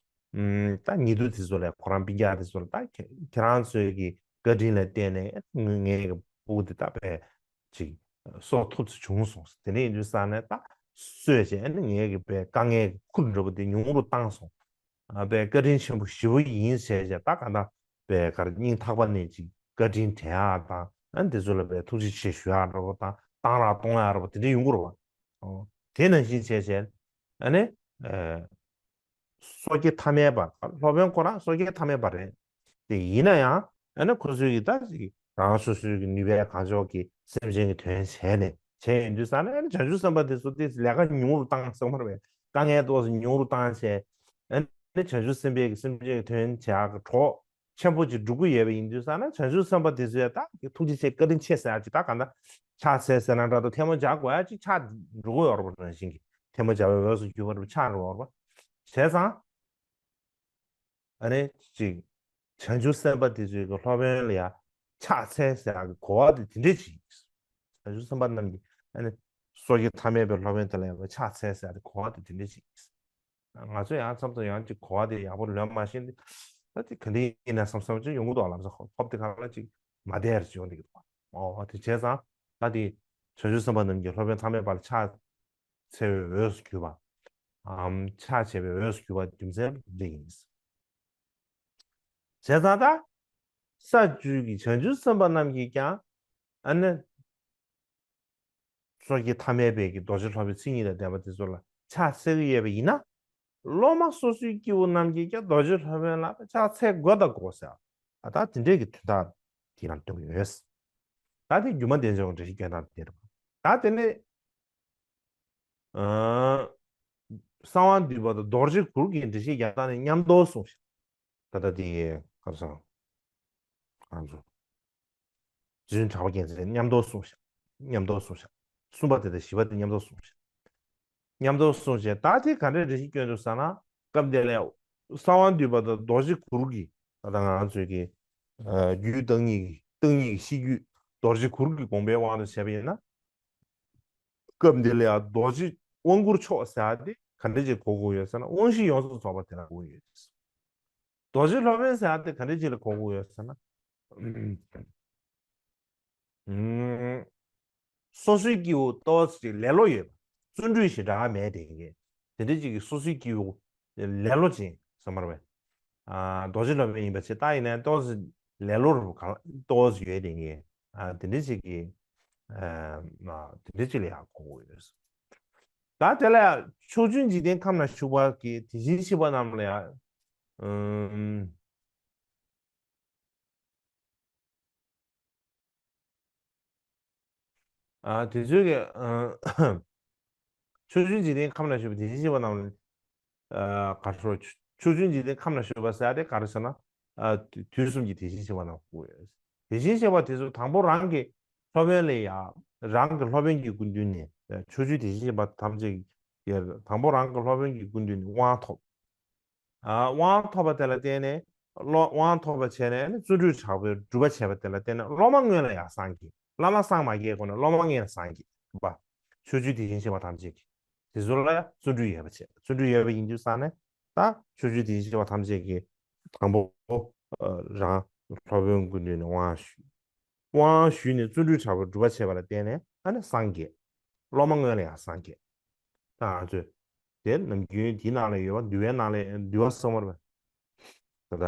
ཨུམ་ད་ཉེ་དུ་དེ་ཚོ་ལ་ཁོ་རང་སྤུན་ཀྱག་དེ་ཚོ་ལ་ད་ཁྱེད་ཁྱེད་རང་ཚོས་གི་བཀའ་དྲིན་ལ་བརྟེན་ནས་ངའི་གི་སྤུ་གུ་དེ་ད་དཔེ་ཅིག་གསོ་ཐུབ་ཚོད་བྱུང་སོང་། དེ་ནས་ཡིན་དུས་ཙང་ནས་ད་གསོས་བྱས་ཨ་ནི་ངའི་གི་དཔེ་དཀའ་ངལ་གི་ཁུར་འདྲ་པོ་དེ་ཉུང་རུ་བཏང་སོང་། ཨ་དཔེ་བཀའ་དྲིན་ཆེན་པོ་ཞེ་པོ་ཡིན་ཟེར་བྱས་ད་ག་ད་དཔེ་གར་སྙིང་ཐག་པ་ནས་ཅིག་བཀའ་དྲིན་དྲན་ཡག་དང་ཨ་ནི་དེ་ཚོ་ལ་དཔེ་ཐུགས་རྗེ་ཆེ་ཞུ་ཡག་འདྲ་པོ་དང་གཏང་རག་གཏོང་ཡག་འདྲ་པོ་དེ་འདྲ་ཡོང་གི་རེད་བ། ཨོ་དེ་ནང་བཞིན་བྱས་བྱས་ཨ་ནི་ཨ་སོ་སྐྱེ་ཐ་མལ་པ། སློབ་དཔོན་ཁོ་རང་སོ་སྐྱེ་ཐ་མལ་པ་རེད། དེ་ཡིན་ན་ཡང་ཨ་ནི་ཁོ་ཚོའི་གི་ད་ཅིག་རང་སོ་སོའི་གི་ནུས་པའི་གང་ལྕོགས་ཀྱིས་སེམས་ཅན་གྱི་དོན་བྱས་ནས་བྱས་ཡོང་དུས་ཙང་ནས་ཨ་ནི་བྱང་ཆུབ་སེམས་དཔའ་དེ་ཚོ་དེ་ལས་ཀ་ཉུང་རུ་བཏང་སོང་བ་རེད། དཀའ་ངལ་ཏོག་ཙམ་ཉུང་རུ་བཏང་བྱས་ཨ་ནི་བྱང་ཆུབ་སེམས་དཔའི་གི་སེམས་ཅན་གྱི་དོན་བྱེད་ཡག་གི་གྲོགས་ཆེན་པོ་ཅིག་འགྲུབ་ཀྱི་ཡོད་པ་ཡིན་དུས་ཙང་ན་བྱང་ཆུབ་སེམས་དཔའ་དེ་ཚོས་ད་ཐུགས་རྗེ་ཆེ་བཀའ་དྲིན་ཆེ་ཟེར་ཡག་ཅིག་ད་གང་ལྟར་ཕྱག་འཚལ་ཟེར་ན་འདྲ་འདུག་ཐལ་མོ་སྦྱར་དགོས་ཡག་ཅིག་ཆགས་འགྲོ་གི་ཡོད་རེད་པ། རང་བཞིན་གྱིས་ཐལ་མོ་སྦྱར་བའི་འོས་སུ་གྱུར་པ་རེད་པ། ཆགས་འགྲོ་གི་ཡོད་རེད་པ། བྱས་ཙང་ཨ་ནི་ཅིག་བྱང་ཆུབ་སེམས་དཔའ་དེ་ཚོའི་གི་སློབ་དཔོན་ལ་ཡ་ཕྱག་འཚལ་ཟེར་ཡག་གི་གོ་བ་དེ་དེ་འདྲས་ཅིག་ཡིན། བྱང་ཆུབ་སེམས་དཔའ་རྣམས་ཀྱིས་ཨ་ནི་སོ་སྐྱེ་ཐ་མལ་པའི་སློབ་དཔོན་དེ་ལ་ཡ་ཕྱག་འཚལ་ཟེར་ཡག་གི་གོ་བ་དེ་དེ་འདྲས་ཅིག་ཡིན། ང་ཚོ་ཡང་མཚམས་མཚམས་ཡང་ཅིག་གོ་བ་དེ་ཡག་པོ་ལོན་མ་ཤེས་ཏེ། ད་དེ་ག་འདྲ་ཡིན་ན་བསམ་བསམ་ཅིག་ཡོང་གི་འདུག་ལམ་སང་ཧོབ་དེ་ག་ལ་ཅིག་མ་བསྡད་རེ་ཅིག་ཡོང་བསྡད་ཀྱི་འདུག་ཨོ་དེ་བྱས་ཙང་ད་དེ་བྱང་ཆུབ་སེམས་དཔའ་རྣམས་ཀྱིས་སློབ་དཔོན་ཐ་མལ་པ་ལ་ཕྱག་འཚལ་བའི་འོས་སུ་གྱུར་པ། ཨམ་ཕྱག་བྱས་པའི་འོས་སུ་གྱུར་པ་རྒྱུ་མཚན་འདི་ཡིན། བྱས་ཙང་ད་ས་བཅུའི་གི་བྱང་ཆུབ་སེམས་དཔའ་རྣམས་ཀྱིས་ཀྱང་ཨ་ནི། སོ་སྐྱེ་ཐ་མལ་པའི་གི་རྡོ་རྗེ་སློབ་དཔོན་མཚན་ཉིད་དང་ལྡན་པ་དེ་ཚོ་ལ་ཕྱག་འཚལ་གྱི་ཡོད་པ་ཡིན་ན། སློབ་མ་སོ་སོའི་སྐྱེ་བོ་རྣམས་ཀྱིས་ཀྱང་རྡོ་རྗེ་སློབ་དཔོན་ལ་ཕྱག་འཚལ་དགོས་དང་དགོས་ཟེར། ཨ་ད་དེ་འདྲའི་གི་དོན་དག་དེ་རང་སྟོན་གྱི་ཡོད། ད་དེ་སྒྱུ་མ་བདེ་མཆོག་གི་འགྲེལ་བཤད་སྐྱོན་སྟངས་དེ་རེད། ད་དེ་ནས་ཨ་གསང་བ་འདུས་པ་དང་རྡོ་རྗེ་གུར་གྱི་འགྲེལ་བཤད་རྒྱག་སྟངས་ནི་མཉམ་དུ་གསུངས་ཤིང་། ད་ལྟ་དེ་ག་རེ་ཟེར། ང་ཚོ་རྗེ་བཙུན་གྲགས་པ་རྒྱལ་མཚན་མཉམ་དུ་གསུངས་ཤག་མཉམ་དུ་གསུངས་ཤག་གསུམ་པ་དེ་དང་བཞི་པ་དེ་མཉམ་དུ་གསུངས་ཤག་མཉམ་དུ་གསུངས་བྱས་ད་དེ་ག་འདྲའི་འགྲེལ་བཤད་སྐྱོན་འདུག་ཟེར་ན། སྐབས་དེ་ལ་གསང་བ་འདུས་པ་དང་རྡོ་རྗེ་གུར་གྱི་ད་ལྟ་ང་ཚོས་ཀྱི་ རྒྱུད་བརྟག་གཉིས་ཀྱི་བརྟག་གཉིས་ཀྱི་ཤེས་རྒྱུད་རྡོ་རྗེ་གུར་གྱི་དགོངས་པའི་དབང་དུ་བྱས་པ་ཡིན་ན། སྐབས་འདི་ལ་ཡང་རྡོ་རྗེ་དབང་བསྐུར་མཆོག་ཟེར་ཡ་དེ་ག་འདྲ་ཅིག་གོ་དགོས་ཡོད་ཟེར་ན། དབང་བཞི་ཡོངས་སུ་རྫོགས་པ་དེ་ལ་གོ་དགོས་ཡོད། རྡོ་རྗེ་སློབ་དཔོན་ཟེར་ཡ་དེ་ག་འདྲ་ཅིག་ལ་གོ་དགོས་ཡོད་ཟེར་ན། ཨུམ། སོ་སོའི་སྐྱེ་བོ་ཏོག་ཙམ་ཅིག་ལེ་ལོ་ཡོད་པ། བརྩོན་འགྲུས་ཞེ་དྲག་མེད་དེ་གི། དེ་འདྲ་ཅིག་གི་སོ་སོའི་སྐྱེ་བོ་ལེ་ལོ་ཅན་ཟེར་མ་རེད་པས། ཨ། རྡོ་རྗེ་སློབ་དཔོན་ཡིན་པ་ཆེ་ད་ཡིན་ན་ཏོག་ཙམ་ལེ་ལོ་རུ་གང་ཏོག་ཙམ་ཡོད་དེ་གི། ཨ། དེ་འདྲ་ཅིག་གི། ཨ། དེ་འདྲ་ཅིག་ལ་ཡང་གོ་དགོས་ཡོད། ད་དེ་ལ་ཕྱོགས་བཅུའི་འཇིག་རྟེན་ཁམས་ན་བཞུགས་པ་གི་དེ་བཞིན་གཤེགས་པ་རྣམས་ལ་ཡང་། ཨུམ། ཨ། དེ་ཚོའི་གི། ཨ། ཕྱོགས་བཅུའི་འཇིག་རྟེན་ཁམས་ན་བཞུགས་པའི་དེ་བཞིན་གཤེགས་པ་རྣམས་ལ། ཨ། ག་རེ་ཟེར། ཕྱོགས་བཅུའི་འཇིག་རྟེན་ཁམས་ན་བཞུགས་པ་ཟེར་ཡ་དེ་ག་རེ་ཟེར་ན། ཨ། དུས་གསུམ་གྱི་དེ་བཞིན་གཤེགས་པ་རྣམས་ལ་གོ་དགོས་ཡོད། དེ་བཞིན་གཤེགས་པ་དེ་ཚོ་དང་པོ་རང་གི་སློབ་དཔོན་ལ་ཡང་། རང་གི་སློབ་དཔོན་གྱི་སྐུ་མདུན་ནས། ཕྱོགས་བཅུའི་དེ་བཞིན་གཤེགས་པ་ཐམས་ཅད་ཀྱི། དང་པོ་རང་གི་སློབ་དཔོན་གྱི་སྐུ་མདུན་ནས་དབང་ཐོབ། ཨ། དབང་ཐོབ་པ་དེ་ལ་བརྟེན་ནས་སློབ། དབང་ཐོབ་པ་བྱས་ནས་ནི་བརྩོན་འགྲུས་དྲག་པོས་སྒྲུབ་པ་བྱས་པ་དེ་ལ་བརྟེན་ནས་སློབ་མ་སྔོན་ལ་ཡང་སངས་རྒྱས། བླ་མ་སངས་མ་རྒྱས་གོང་ནས་སློབ་མ་སྔོན་ལ་སངས་རྒྱས་པ། ཕྱོགས་བཅུའི་དེ་བཞིན་གཤེགས་པ་ཐམས་ཅད་ཀྱིས། དེ་ཚོ་ལ་ཡང་བརྩོན་འགྲུས་ཡོད་པ་བྱས། བརྩོན་འགྲུས་ཡོད་པ་ཡིན་དུས་ཙང་ནས་ད་ཕྱོགས་བཅུའི་དེ་བཞིན་གཤེགས་པ་ཐམས་ཅད་ཀྱིས་དང་པོ། ཨ། རང་སློབ་དཔོན་སྐུ་མདུན་ནས་དབང་ཞུས། དབང་ཞུས་ནས་བརྩོན་འགྲུས་དྲག་པོས་སྒྲུབ་པ་བྱས་པ་ལ་བརྟེན་ནས་ཨ་ནི་སངས་རྒྱས། སློབ་མ་སྔོན་ལ་ཡང་སངས་རྒྱས། ད་ང་ཚོས་དེ་ནམ་རྒྱུན་དེའི་ནང་ལ་ཡོད་པ། འདུལ་བའི་ནང་ལ། འདུལ་བ་གསུངས་པ་རེད་པས། ད་ལྟ་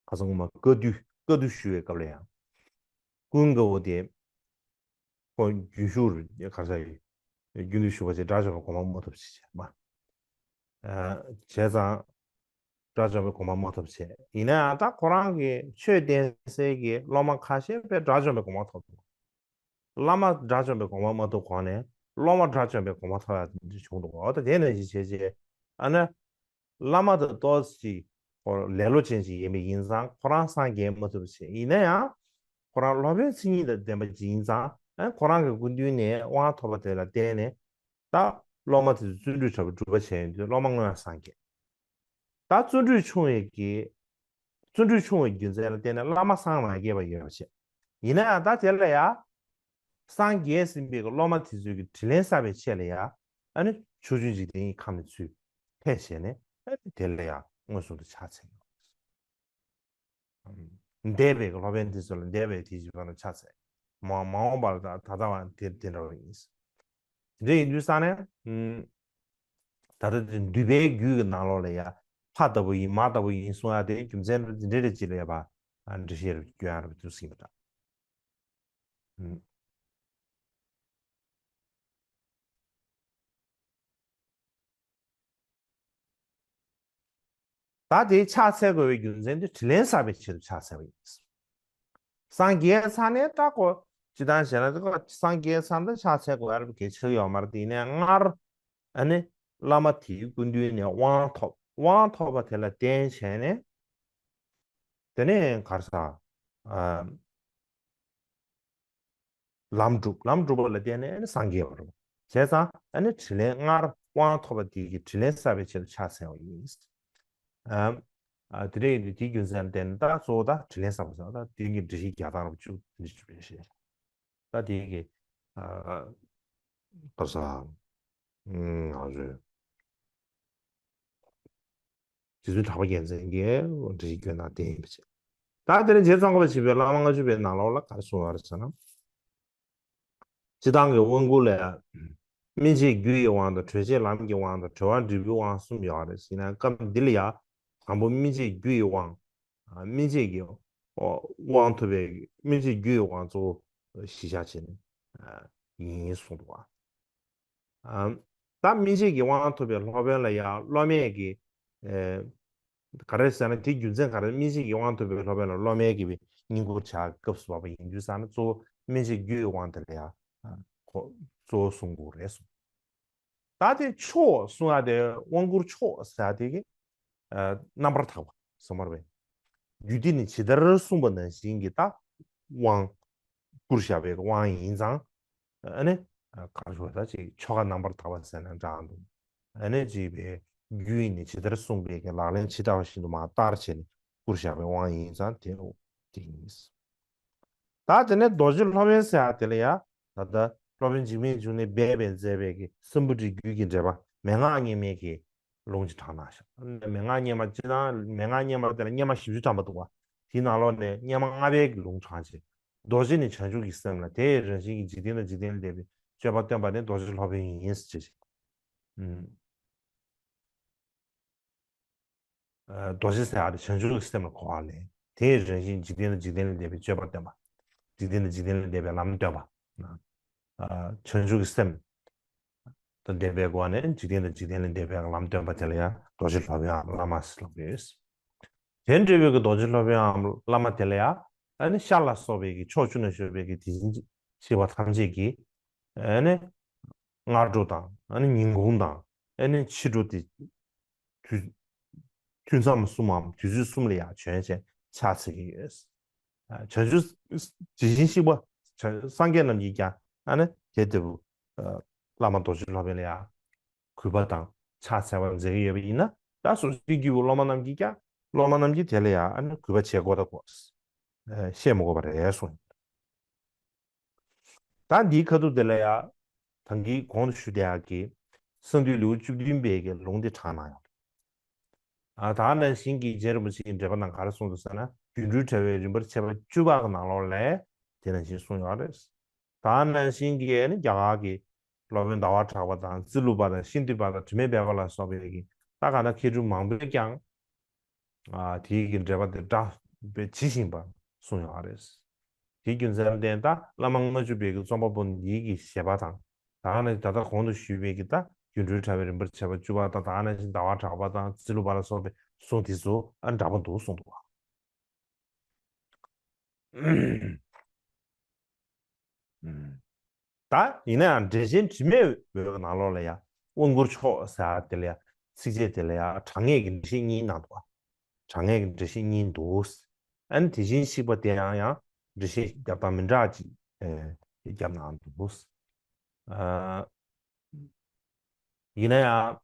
ཁ་སང་ངོ་མ་བཀའ་བསྡུ། བཀའ་བསྡུ་ཞུ་བའི་སྐབས་ལ་ཡང་། ཀུན་དགའ་བོ་དེ་ཁོ་རྒྱུན་ཞུགས་རུ་ག་རེ་ཟེར། རྒྱུན་དུ་ཞུགས་པ་བྱས། དགྲ་བཅོམ་པའི་གོ་འཕང་མ་ཐོབ་ཅིག་བྱས་པ། ཨ། བྱས་ཙང་། དགྲ་བཅོམ་པའི་གོ་འཕང་མ་ཐོབ་བྱས། ཡིན་ན་ཡང་ད་ཁོ་རང་གི་ཆོས་བསྟན་སའི་གི་སློབ་མ་ཁ་ཤས་པས་དགྲ་བཅོམ་པའི་གོ་འཕང་ཐོབ་འདུག། བླ་མ་དགྲ་བཅོམ་པའི་གོ་འཕང་མ་ཐོབ་གོང་ནས་སློབ་མ་དགྲ་བཅོམ་པའི་གོ་འཕང་ཐོབ་ཡ་དེ་འདྲ་བྱུང་འདུག། འོ་ད་དེ་ནང་བཞིན་བྱས་བྱས། ཨ་ནི་བླ་མ་དང་ཏོག་ཙམ་ཅིག་ཁོ་ལེ་ལོ་ཅན་ཅིག་ཡིན་པ་ཡིན་ཙང་ཁོ་རང་སངས་རྒྱས་མ་ཐུབ་པ་བྱས། ཡིན་ན་ཡང་ཁོ་རང་སློབ་དཔོན་མཚན་ཉིད་དང་ལྡན་པ་ཅིག་ཡིན་ཙང་། ཨ། ཁོ་རང་གི་སྐུ་མདུན་ནས་དབང་ཐོབ་པ་དེ་ལ་བརྟེན་ནས། ད་སློབ་མ་དེ་ཚོས་བརྩོན་འགྲུས་དྲག་པོས་སྒྲུབ་པ་བྱས་ཡོང་དུས་སློབ་མ་སྔོན་ལ་སངས་རྒྱས། ད་བརྩོན་འགྲུས་ཆུང་བའི་གི། བརྩོན་འགྲུས་ཆུང་བའི་རྒྱུ་མཚན་ལ་བརྟེན་ནས་བླ་མ་སངས་མ་རྒྱས་པ་ཡོད་པ་བྱས། ཡིན་ན་ཡང་ད་དེ་ལ་ཡང་། སངས་རྒྱས་ཟིན་པའི་གི་སློབ་མ་དེ་ཚོའི་གི་དྲིན་ལན་བསབ་པའི་ཆེད་ལ་ཡང་། ཨ་ནི་ཕྱོགས་བཅུའི་འཇིག་རྟེན་གྱི་ཁམས་ནས་ཚུར་ཕེབས་བྱས་ནས། ཨ་ནི་དེ་ལ་ཡང་མངོན་སུམ་དུ་ཕྱག་འཚལ་ཡོད། འདས་པའི་སློབ་དཔོན་དེ་ཚོ་ལ་འདས་པའི་དེ་བཞིན་པ་ལ་ཕྱག་འཚལ། མ་མ་འོངས་པ་ལ་ད་ད་ལྟ་བ་དེ་དེ་འདྲ་བ་ཡིན། དེ་འདྲ་ཡིན་དུས་ཙང་ནས། ཨུམ། ད་ལྟ་དེ་འདུས་པའི་རྒྱུད་ཀྱི་ནང་ལོགས་ལ་ཡ། ཕ་ལྟ་བུ་ཡིན། མ་ལྟ་བུ་ཡིན་གསུང་ཡ་དེ་རྒྱུ་མཚན་དེ་འདྲ་རེ་ཅིག་ལ་ཡ་ཕར་འགྲེལ་བཤད་རེ་སྐྱོན་ཡ་རེ་འདུག་ཟིན་པ་འདྲ། ཨུམ། ད་དེ་ཕྱག་འཚལ་དགོས་པའི་རྒྱུ་མཚན་དེ་དྲིན་ལན་བསབ་པའི་ཆེད་དུ་ཕྱག་འཚལ་བ་ཡིན། སངས་རྒྱས་ཚར་ནས་ད་ཁོ་ཅི་ལྟར་ཞེ་ན། དེ་ཁོ་སངས་རྒྱས་ཚར་ནས་ཕྱག་འཚལ་དགོས་ཡ་གལ་ཆེ་ཡོད་མ་རེད། དེ་ནས་སྔར་ཨ་ནི་བླ་མ་དེའི་སྐུ་མདུན་ནས་དབང་ཐོབ། དབང་ཐོབ་པ་དེ་ལ་བརྟེན་བྱས་ནས། དེ་ནས་ག་རེ་ཟ། ཨ། ལམ་སྒྲུབ། ལམ་སྒྲུབ་པ་ལ་བརྟེན་ནས་ཨ་ནི་སངས་རྒྱས་པ་རེད། བྱས་ཙང་ཨ་ནི་དྲིན་ལན། སྔར་དབང་ཐོབ་པ་དེ་གི་དྲིན་ལན་བསབ་པའི་ཆེད་དུ་ཕྱག་འཚལ་བ་ཡིན། ཨ། ཨ། དེ་འདྲ་ཡིན་དུས་དེའི་རྒྱུ་མཚན་ལ་བརྟེན་ནས་ད་གཙོ་བོ་ད་དྲིན་ལན་བསབ་པ་ཟེར་བ། ད་དེ་གི་འགྲེལ་བཤད་རྒྱག་སྟངས་རབ་བཅུ་འདི་བཅུ་རེད་ཤེས། ད་དེ་གི། ཨ། ག་རེ་ཟ། ཨུམ། ང་ཚོས། རྗེ་བཙུན་གྲགས་པ་རྒྱལ་མཚན་གྱིས་འགྲེལ་བཤད་སྐྱོན་སྟངས་དེ་ཡིན་པ་བྱས། ད་དེ་ནས་རྗེ་ཙོང་ཁ་པ་ཆེན་པོས་བླ་མ་ལྔ་བཅུ་པའི་ནང་ལོགས་ལ་ག་རེ་གསུངས་པ་རེད་ཟེར་ན། སྤྱིར་བཏང་གི་དབང་བསྐུར་ལ། སྨིན་བྱེད་རྒྱུ་ཡི་དབང་དང་། གྲོལ་བྱེད་ལམ་གྱི་དབང་དང་། གྲོལ་བ་འབྲས་བུའི་དབང་གསུམ་ཡོད་རེད་ཟེར་ན། སྐབས་འདི་ལ་ཡང་དང་པོ་སྨིན་བྱེད་རྒྱུ་ཡི་དབང་། ཨ། སྨིན་བྱེད་ཀྱི་དབང་ཐོབ་པའི། སྨིན་བྱེད་རྒྱུ་ཡི་དབང་གཙོ་བོ་གཞི་བཞག་བྱས་ནས། ཨ། ཡིན་གསུངས་འདུག་པ། ཨ། ད་སྨིན་བྱེད་ཀྱི་དབང་ཐོབ་པའི་སློབ་དཔོན་ལ་ཡང་སློབ་མས་ཀྱི། ཨེ། ག་རེ་ཟེར་ན། དེ་རྒྱུ་མཚན་ག་རེ། སྨིན་བྱེད་ཀྱི་དབང་ཐོབ་པའི་སློབ་དཔོན་ལ་སློབ་མས་ཀྱི་བསྙེན་བཀུར་བྱ་སྐབས་སུ་བབ་པ་ཡིན་དུས་ཙང་ནས་གཙོ་བོ་སྨིན་བྱེད་རྒྱུ་ཡི་དབང་དེ་ལ་ཡང་ཁོ་གཙོ་བོ་གསུང་དགོས་རེད་གསུངས། ད་དེ་མཆོག་གསུང་ཡ་དེ་དབང་བསྐུར་མཆོག་ཟེར་ཡ་དེ་གི། ཨ། རྣམ་པར་དག་པ་ཟེར་མ་རེད་པས། རྒྱུད་སྡེ་ནས་ཇི་ལྟར་གསུངས་པ་ནང་བཞིན་གྱི་ད་དབང་བསྐུར་བཞག་པའི་དབང་ཡིན་ཙང་། ཨ་ནི་ག་རེ་ཞུ་བ། ད་ཅིག་ཆོ་ག་རྣམ་པར་དག་པ་ཟེར་ན་འདྲ་འདུག། ཨ་ནི་ཅིག་པའི་རྒྱུད་ནས་ཇི་ལྟར་གསུངས་པའི་གི་ལག་ལེན་ཇི་ལྟ་བ་བཞིན་དུ་མར་བསྟར་བྱས་ནས། བསྐུར་བཞག་པའི་དབང་ཡིན་ཙང་དེ་དེ་ཡིན། ད་དེ་ནས་རྡོ་རྗེ་སློབ་དཔོན་ཟེར་ཡ་དེ་ལ་ཡ། ད་ལྟ་སློབ་དཔོན་འཇིགས་མེད་འབྱུང་གནས་སྦས་པས་མཛད་པའི་གི་སྲིན་པོ་འདྲེ་རྒྱུད་ཀྱི་འགྲེལ་པ་མན་ངག་སྙེ་མའི་གི་ལུང་ཅིག་དྲངས་གནང་ཤག་མན་ངག་སྙེ་མ་སྤྱིར་བཏང་མན་ངག་སྙེ་མ་དེ་ལ་སྙེ་མ་བཞི་བཅུ་ཐམ་པ་འདུག་བ། དེའི་ནང་ལོགས་ནས་སྙེ་མ་ལྔ་པའི་གི་ལུང་དྲངས་བྱས། རྡོ་རྗེ་ནི་བྱང་ཆུབ་ཀྱི་སེམས་ལ་དེ་ཡི་རང་བཞིན་གྱིས་འཇིག་རྟེན་དང་འཇིག་རྟེན་ལས་འདས་པའི་སྤྱོད་པ་སྟོན་པ་ནི་རྡོ་རྗེ་སློབ་དཔོན་ཡིན་ཟེར་བྱས། ཨ། རྡོ་རྗེ་ཟེར་ཡ་དེ་བྱང་ཆུབ་ཀྱི་སེམས་ལ་གོ་བ་ལེན། དེའི་རང་བཞིན་འཇིག་རྟེན་དང་འཇིག་རྟེན་ལས་འདས་པའི་སྤྱོད་པ་སྟོན་པ། འཇིག་རྟེན་དང་འཇིག་རྟེན་ལས་འདས་པའི་ལམ་སྟོན་པ། ཨ། བྱང་ཆུབ་ཀྱི་སེམས་དང་ལྡན་པའི་སྒོ་ནས་འཇིག་རྟེན་དང་འཇིག་རྟེན་ལས་འདས་པའི་ལམ་སྟོན་པ་དེ་ལ་ཡང་རྡོ་རྗེ་སློབ་དཔོན་བླ་མ་ཟེར་ལབ་ཀྱི་ཡོད། དེ་འདྲ་བའི་གི་རྡོ་རྗེ་སློབ་དཔོན་བླ་མ་དེ་ལ་ཡང་ཨ་ནི་ཤར་ལ་སོགས་པའི་གི་ཕྱོགས་བཅུ་ན་བཞུགས་པའི་གི་དེ་བཞིན་གཤེགས་པ་ཐམས་ཅད་ཀྱིས་ཨ་ནི་སྔ་དྲོ་དང་ཨ་ནི་ཉིན་གུང་དང་ཨ་ནི་ཕྱི་དྲོ་དེ་དུས་དུས་མཚམས་གསུམ་མམ་དུས་ཚོད་གསུམ་ལ་ཡང་བྱོན་བྱས་ཕྱག་འཚལ་གྱི་ཡོད། བྱང་ཆུབ་ཇི་བཞིན་གཤེགས་པ་སངས་རྒྱས་རྣམས་ཀྱིས་ཀྱང་ཨ་ནི་དེ་ལྟ་བུ་བླ་མ་རྡོ་རྗེ་སློབ་དཔོན་ལ་ཡང་གུས་པ་དང་ཕྱག་འཚལ་བ་མཛད་ཀྱི་ཡོད་པ་ཡིན་ན། ད་སོ་སོའི་སྐྱེས་བུ་སློབ་མ་རྣམས་ཀྱིས་ཀྱང་སློབ་མ་རྣམས་ཀྱིས་དེ་ལ་ཡང་ཨ་ནི་གུས་པ་བྱེད་དགོས་ད་གོ། བཤད་མི་དགོས་པ་རེད་གསུངས། ད་འདིའི་ཁ་ཐུག་དེ་ལ་ཡང་ད་གིན་གོང་དུ་ཞུས་དེ་ཡག་གི་གསང་འདུས་ལེའུ་བཅུ་བདུན་པའི་གི་ལུང་དེ་དྲངས་གནང་ཡོད། ཨ། ད་ནང་བཞིན་གྱི་རྗེ་རིན་པོ་ཆེའི་འགྲེལ་པ་ནང་ག་རེ་གསུངས་འདུག་ཟེར་ན། སྒྱུ་འཕྲུལ་དྲ་བའི་རིམ་པར་བྱེད་པ་བཅུ་པ་གི་ནང་ལོགས་ལ་དེ་ནང་བཞིན་གསུངས་ཡོད་རེད། ད་ནང་བཞིན་གྱི་ཨ་ནི་རྒྱ་གར་གྱི་སློབ་དཔོན་ཟླ་བ་གྲགས་པ་དང་ཙི་ལུ་པ་དང་ཤཱནྟི་པ་དང་དྲི་མེད་བྷེ་བ་ལ་སོགས་པའི་གི་ད་ག་ན་མཁས་གྲུབ་མང་པོས་ཀྱང་ཨ། དེའི་གི་འགྲེལ་པ་དེ་འདྲ་བའི་ཇི་བཞིན་པ་གསུངས་ཡོད་རེད། དེའི་རྒྱུ་མཚན་ལ་བརྟེན་ད་བླ་མ་ལྔ་བཅུ་པའི་གི་རྩོམ་པ་པོ་འདིའི་གི་བཞེད་པ་དང་། ད་ནི་ད་ལྟ་གོང་དུ་ཞུས་པའི་གི་ད་སྒྱུ་འཕྲུལ་དྲ་བའི་རིམ་པར་བྱེད་པ་བཅུ་པ་དང་། ད་ནི་ཟླ་བ་གྲགས་པ་དང་ཙི་ལུ་པ་ལ་སོགས་པའི་གསུང་དེ་ཚོ་ཨ་འདྲ་པོ་འདུག་གསུངས་འདུག་བ། ད་ཡིན་ན་ཡང་འགྲེལ་ཆེན་དྲི་མེད་འོད་ཀྱི་ནང་ལོགས་ལ་ཡང་དབང་བསྐུར་མཆོག་ཟེར་བ་དེ་ལ་ཡང་ཚིགས་བཅད་དེ་ལ་ཡང་དྲང་ངེས་ཀྱི་འགྲེལ་བཤད་གཉིས་གནང་འདུག་དྲང་ངེས་ཀྱི་འགྲེལ་བཤད་གཉིས་འདུག་ཨ་ནི་དེ་བཞིན་གཤེགས་པ་དེ་ཡང་ཡང་འགྲེལ་བཤད་རྒྱབ་སྟངས་མི་འདྲ་ཅིག་ཨེ་རྒྱབ་གནང་འདུག་ཨ། ཡིན་ན་ཡང་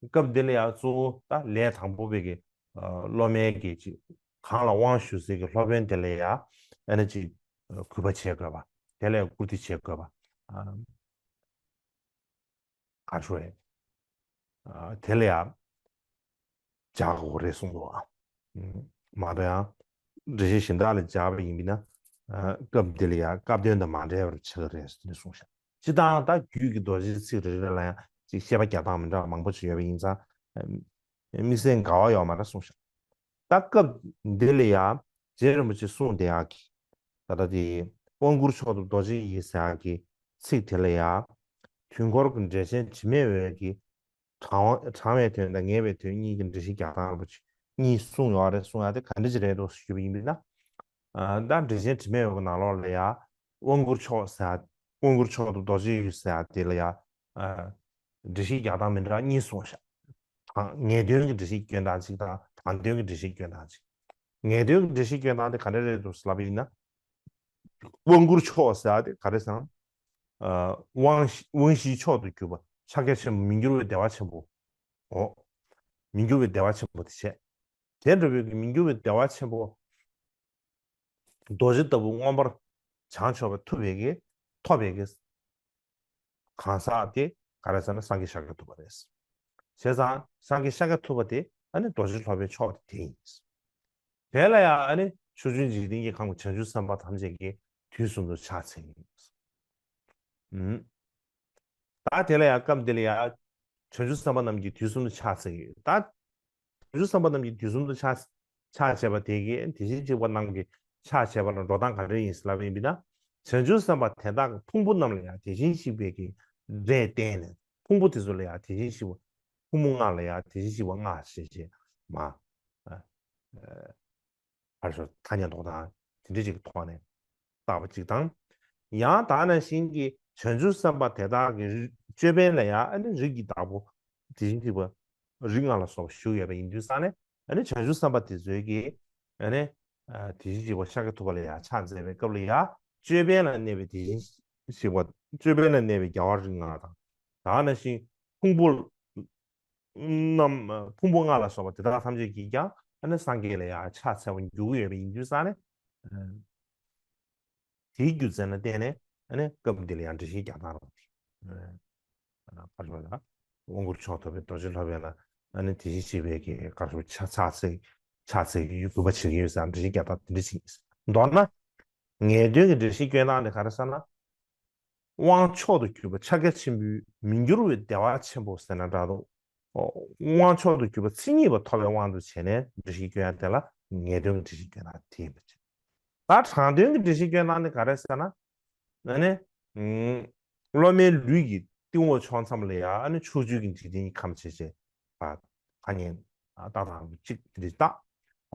སྐབས་འདི་ལ་ཡང་གཙོ་བོ་ད་ལས་དང་པོ་པའི་གི་ཨ་སློབ་མའི་གི་ཅིག་གང་ལ་དབང་ཞུ་སའི་གི་སློབ་དཔོན་དེ་ལ་ཡང་ཨ་ནི་ཅིག་གུས་པ་བྱེད་དགོས་པ། དེ་ལ་ཡང་བཀུར་སྟི་བྱེད་དགོས་པ། ཨ། ག་རེ་ཞུ་དགོས་རེད། ཨ། དེ་ལ་ཡང་སྦྱར་དགོས་རེད་གསུངས་འདུག་ཨ། མ་གཏོགས་ཡང་འགྲེལ་བཤད་གཞན་དག་ལ་སྦྱར་བ་ཡིན་པས་ན། ཨ། སྐབས་འདི་ལ་ཡང་སྐབས་དོན་དང་མ་འབྲེལ་བར་ཆགས་ཀྱི་རེད་ཟེར་ནས་གསུངས་ཤག་སྤྱིར་བཏང་ད་རྒྱུད་ཀྱི་རྡོ་རྗེའི་ཚིག་རེ་རེ་ལ་ཡང་ཅིག་བཤད་པ་རྒྱག་སྟངས་མི་འདྲ་བ་མང་པོ་ཞིག་ཡོད་པ་ཡིན་ཙང་། དམིགས་བསལ་འགལ་བ་ཡོད་མ་རེད་གསུངས་ཤག་ད་སྐབས་འདི་ལ་ཡང་རྗེ་རིན་པོ་ཆེ་གསུངས་དེ་ཡག་གི། ད་ལྟ་དེ་དབང་བསྐུར་མཆོག་ཏུ་རྡོ་རྗེ་ཡིས་ཟེར་ཡག་གི་ཚིག་དེ་ལ་ཡང་། དུས་འཁོར་གྱི་འགྲེལ་ཆེན་དྲི་མེད་འོད་ཀྱི། དྲང་དྲང་བའི་དོན་དང་ངེས་པའི་དོན་གཉིས་ཀྱི་འགྲེལ་བཤད་རྒྱག་སྟངས་རིན་པོ་ཆེ་གཉིས་གསུངས་ཡོད་རེད། གསུངས་ཡ་དེ་ག་འདྲ་ཅིག་རེད་འདུག་ཞུས་པ་ཡིན་པས་ན། ཨ། ད་འགྲེལ་ཆེན་དྲི་མེད་འོད་ཀྱི་ནང་ལོགས་ལ་ཡ་དབང་བསྐུར་མཆོག་ཟེར་ཡ། དབང་བསྐུར་མཆོག་ཏུ་རྡོ་རྗེ་ཡིས་ཟེར་ཡ་དེ་ལ་ཡ། ཨ། འགྲེལ་བཤད་རྒྱག་སྟངས་མི་འདྲ་གཉིས་གསུངས་ཤག་དང་ངེས་དོན་གྱི་འགྲེལ་བཤད་སྐྱོན་སྟངས་གཅིག་དང་དྲང་དོན་གྱི་འགྲེལ་བཤད་སྐྱོན་སྟངས་གཅིག་ངེས་དོན་གྱི་འགྲེལ་བཤད་སྐྱོན་སྟངས་དེ་ག་འདྲ་རེད་འདུག་ལབ་པ་ཡིན་ན། དབང་བསྐུར་མཆོག་ཟེར་ཡ་དེ་ག་རེ་ཟེར་ན། ཨ། དབང་དབང་བཞིའི་མཆོག་ཏུ་གྱུར་པ་ཕྱག་རྒྱ་ཆེན་པོ་མི་འགྱུར་བའི་བདེ་བ་ཆེན་པོ། འོ། མི་འགྱུར་བའི་བདེ་བ་ཆེན་པོ་དེ་བྱས། དེ་འདྲ་བའི་གི་མི་འགྱུར་བའི་བདེ་བ་ཆེན་པོ། རྡོ་རྗེ་ལྟ་བུ་མངོན་པར་བྱང་ཆོག་པའི་ཐུབ་པའི་གི་ཐོབ་པའི་གི་གང་ཟག་དེ་ག་རེ་ཟེར་ན་སངས་རྒྱས་ཤཱཀྱ་ཐུབ་པ་རེད། བྱས་ཙང་སངས་རྒྱས་ཤཱཀྱ་ཐུབ་པ་དེ་ཨ་ནི་རྡོ་རྗེ་སློབ་དཔོན་མཆོག་དེ་དེ་ཡིན། དེ་ལ་ཡང་ཨ་ནི་ཕྱོགས་བཅུའི་འཇིག་རྟེན་གྱི་ཁམས་ཀྱི་བྱང་ཆུབ་སེམས་དཔའ་ཐམས་ཅད་ཀྱིས་དུས་གསུམ་དུ་ཕྱག་འཚལ་གྱི་ཡིན། ཨུམ། ད་དེ་ལ་ཡང་སྐབས་འདི་ལ་ཡང་བྱང་ཆུབ་སེམས་དཔའ་རྣམས་ཀྱིས་དུས་གསུམ་དུ་ཕྱག་འཚལ་གྱི་ཡོད། ད་བྱང་ཆུབ་སེམས་དཔའ་རྣམས་ཀྱིས་དུས་གསུམ་དུ་ཕྱག་ཕྱག་བྱས་པ་དེ་གིས་དེ་བཞིན་གཤེགས་པ་རྣམས་ཀྱི་ཕྱག་བྱས་པ་ལ་འགྲོ་སྟངས་ག་འདྲ་ཡིན་ལབ་ཡིན་པས་ན། བྱང་ཆུབ་སེམས་དཔའ་དེ་དག་གི་ཕུང་པོ་རྣམས་ལ་ཡང་དེ་བཞིན་གཤེགས་པའི་གི་སྒྲས་བསྟན་ནས། ཕུང་པོ་དེ་ཚོ་ལ་ཡང་དེ་བཞིན་གཤེགས་པ། ཕུང་པོ་ལྔ་ལ་ཡང་དེ་བཞིན་གཤེགས་པ་ལྔ་ཞེས་བྱས་མ། ཨ། ཨ། ཕར་ཚུར་ཐ་སྙད་འདོགས་སྟངས་དེ་འདྲ་ཅིག་གི་ཐོག་ནས་བཏགས་པ་ཅིག་དང་། ཡང་ད་ནང་བཞིན་གྱི་བྱང་ཆུབ་སེམས་དཔའ་དེ་དག་གི་རིགས་ཅོད་པན་ལ་ཡང་ཨ་ནི་རིགས་ཀྱི་བདག་པོ་དེ་བཞིན་གཤེགས་པ་རིགས་ལྔ་ལ་སོགས་པ་བཞུགས་ཡོད་པ་ཡིན་དུས་ཙང་ནས། ཨ་ནི་བྱང་ཆུབ་སེམས་དཔའ་དེ་ཚོའི་གི་ཨ་ནི་ཨ་དེ་བཞིན་གཤེགས་པ་ཤཱཀྱ་ཐུབ་པ་ལ་ཡང་ཕྱག་འཚལ་བའི་སྐབས་ལ་ཡང་ཅོད་པན་ལ་གནས་པའི་དེ་བཞིན་གཤེགས་པ། ཅོད་པན་ལ་གནས་པའི་རྒྱལ་བ་རིགས་ལྔ་དང་། ད་ནང་བཞིན་ཕུང་པོ་རྣམས་ཕུང་པོ་ལྔ་ལ་སོགས་པ་དེ་དག་ཐམས་ཅད་ཀྱིས་ཀྱང་ ཨ་ནི་སངས་རྒྱས་ལ་ཡང་ཕྱག་འཚལ་བར་འགྱུར་གྱི་ཡོད་པ་ཡིན་དུས་ཙང་ནས། དེའི་རྒྱུ་མཚན་ལ་བརྟེན་ནས་ཨ་ནི་སྐབས་འདི་ལ་ཡང་འགྲེལ་བཤད་རྒྱག་སྟངས་རང་དེ། ཕར་ཕྱོགས་ལ་དབང་བསྐུར་མཆོག་ཐོབ་པའི་རྡོ་རྗེ་སློབ་དཔོན་ལ་ཨ་ནི་དེ་བཞིན་གཤེགས་པའི་གི་ག་རེ་ཕྱག་འཚལ་ཕྱག་འཚལ་གྱི་ཡོད། གུས་པ་བྱེད་ཀྱི་ཡོད་ཟེར་འགྲེལ་བཤད་རྒྱག་སྟངས་དེ་འདྲ་ཞིག་ཡིན། མདོར་ན་ངེས་དོན་གྱི་འགྲེལ་བཤད་སྐྱོན་སྟངས་དེ་ག་རེ་ཟེར་ན། དབང་མཆོག་ཏུ་གྱུར་པ་ཕྱག་རྒྱ་ཆེན་པོའི་མི་འགྱུར་བའི་བདེ་བ་ཆེན་པོ་ཟེར་ན་འདྲ་འདུག་དབང་མཆོག་ཏུ་གྱུར་པ་མཚན་ཉིད་པ་ཐོབ་པའི་དབང་དུ་བྱས་ནས་འགྲེལ་བཤད་སྐྱོན་ཡ་དེ་ལ་ངེས་དོན་གྱི་འགྲེལ་བཤད་སྐྱོན་སྟངས་དེ་ཡིན་པ་བྱས། ད་དྲང་དོན་གྱི་འགྲེལ་བཤད་སྐྱོན་སྟངས་ནི་ག་རེ་ཟེར་ན། ཨ་ནི། ཨུམ། སློབ་མའི་ལུས་ཀྱི་གཏིང་འོག་ཕྱོགས་མཚམས་ལ་ཡང་ཨ་ནི་ཕྱོགས་བཅུའི་གི་འཇིག་རྟེན་གྱི་ཁམས་ཆེ་ཆེ་བ་ཐ་སྙད་བཏགས་དང་གཅིག་དེ་འདྲ་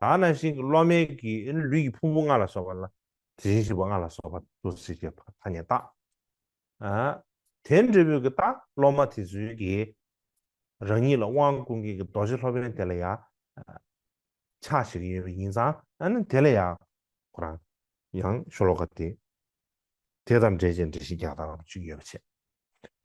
བཏགས། ད་ནང་བཞིན་གྱི་སློབ་མའི་གི་ཨ་ནི་ལུས་ཀྱི་ཕུང་པོ་ལྔ་ལ་སོགས་པ་ལ་དེ་བཞིན་གཤེགས་པ་ལྔ་ལ་སོགས་པ་དུ་ཟེར་གྱི་ཐ་སྙད་བཏགས། ཨ། དེ་འདྲ་བོའི་གི་ད་སློབ་མ་དེ་ཚོའི་གི་རང་ཉིད་ལ་དབང་བསྐུར་མཁན་གྱི་རྡོ་རྗེ་སློབ་དཔོན་དེ་ལ་ཡང་ཕྱག་བྱེད་ཀྱི་ཡོད་པ་ཡིན་ཙང་ཨ་ནི་དེ་ལ་ཡང་ཁོ་རང་ཡང་ཤོ་ལོ་ཀ་དེ་དེ་དང་འབྲེལ་བྱས་འགྲེལ་བཤད་རྒྱག་སྟངས་རང་གཅིག་ཡོད་པ་བྱས།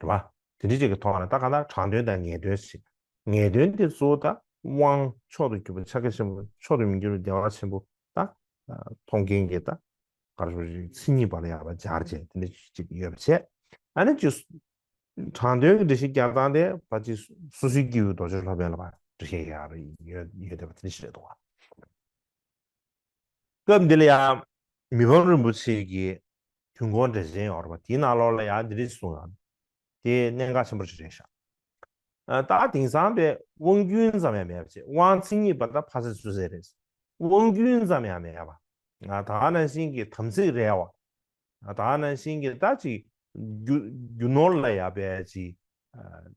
རེད་པ། དེ་འདྲ་ཅིག་གི་ཐོག་ནས་ད་ག་ད་དྲང་དོན་དང་ངེས་དོན་ཞིག་ངེས་དོན་དེ་གཙོ་བོ་ད་དབང་མཆོག་ཏུ་གྱུར་པ་ཕྱག་རྒྱ་ཆེན་པོ་མཆོག་ཏུ་མི་འགྱུར་བའི་བདེ་བ་ཆེན་པོ་ད་མཐོང་མཁན་གྱི་ད་ག་རེ་ཞུ་དགོས་རེད། མཚན་ཉིད་པ་ལ་ཡང་སྦྱར་བྱས་དེ་འདྲ་ཅིག་ཡོད་པ་བྱས། ཨ་ནི་ཅིག་དྲང་དོན་གྱི་འགྲེལ་བཤད་རྒྱག་སྟངས་དེ་ཕལ་ཆེར་སོ་སོའི་སྐྱེས་བུ་རྡོ་རྗེ་སློབ་དཔོན་ལ་ཕར་འགྲེལ་བཤད་ཡག་རེ་ཡོད་ཡོད་བསྡད་པ་དེ་འདྲ་ཞིག་རེད་འདུག་བ། སྐབས་འདི་ལ་ཡང་མི་ཕམ་རིན་པོ་ཆེ་གི་དུས་འཁོར་འགྲེལ་ཆེན་ཡོད་རེད་པ། དེའི་ནང་ལོགས་ལ་ཡང་འདི་འདྲ་ཞིག་གསུངས་ཡོད། དེ་གནད་འགག་ཆེན་པོ་ཞིག་རེད་ཤག་ཨ། ད་དེང་སང་པའི་དབང་རྒྱུན་ཙམ་ཡང་མེད་པ་བྱས། དབང་མཚན་ཉིད་པ་དང་ཕ་ས་ཆུ་ཚན་རེད། དབང་རྒྱུན་ཙམ་ཡང་མེད་པ། ང་ད་ག་ནང་བཞིན་གྱི་དམ་ཚིག་རེད་བ། ང་ད་ག་ནང་བཞིན་གྱི་ད་ཅིག་རྒྱུ་རྒྱུ་ནོར་ལ་ཡ་པའི་ཅིག་ཨ།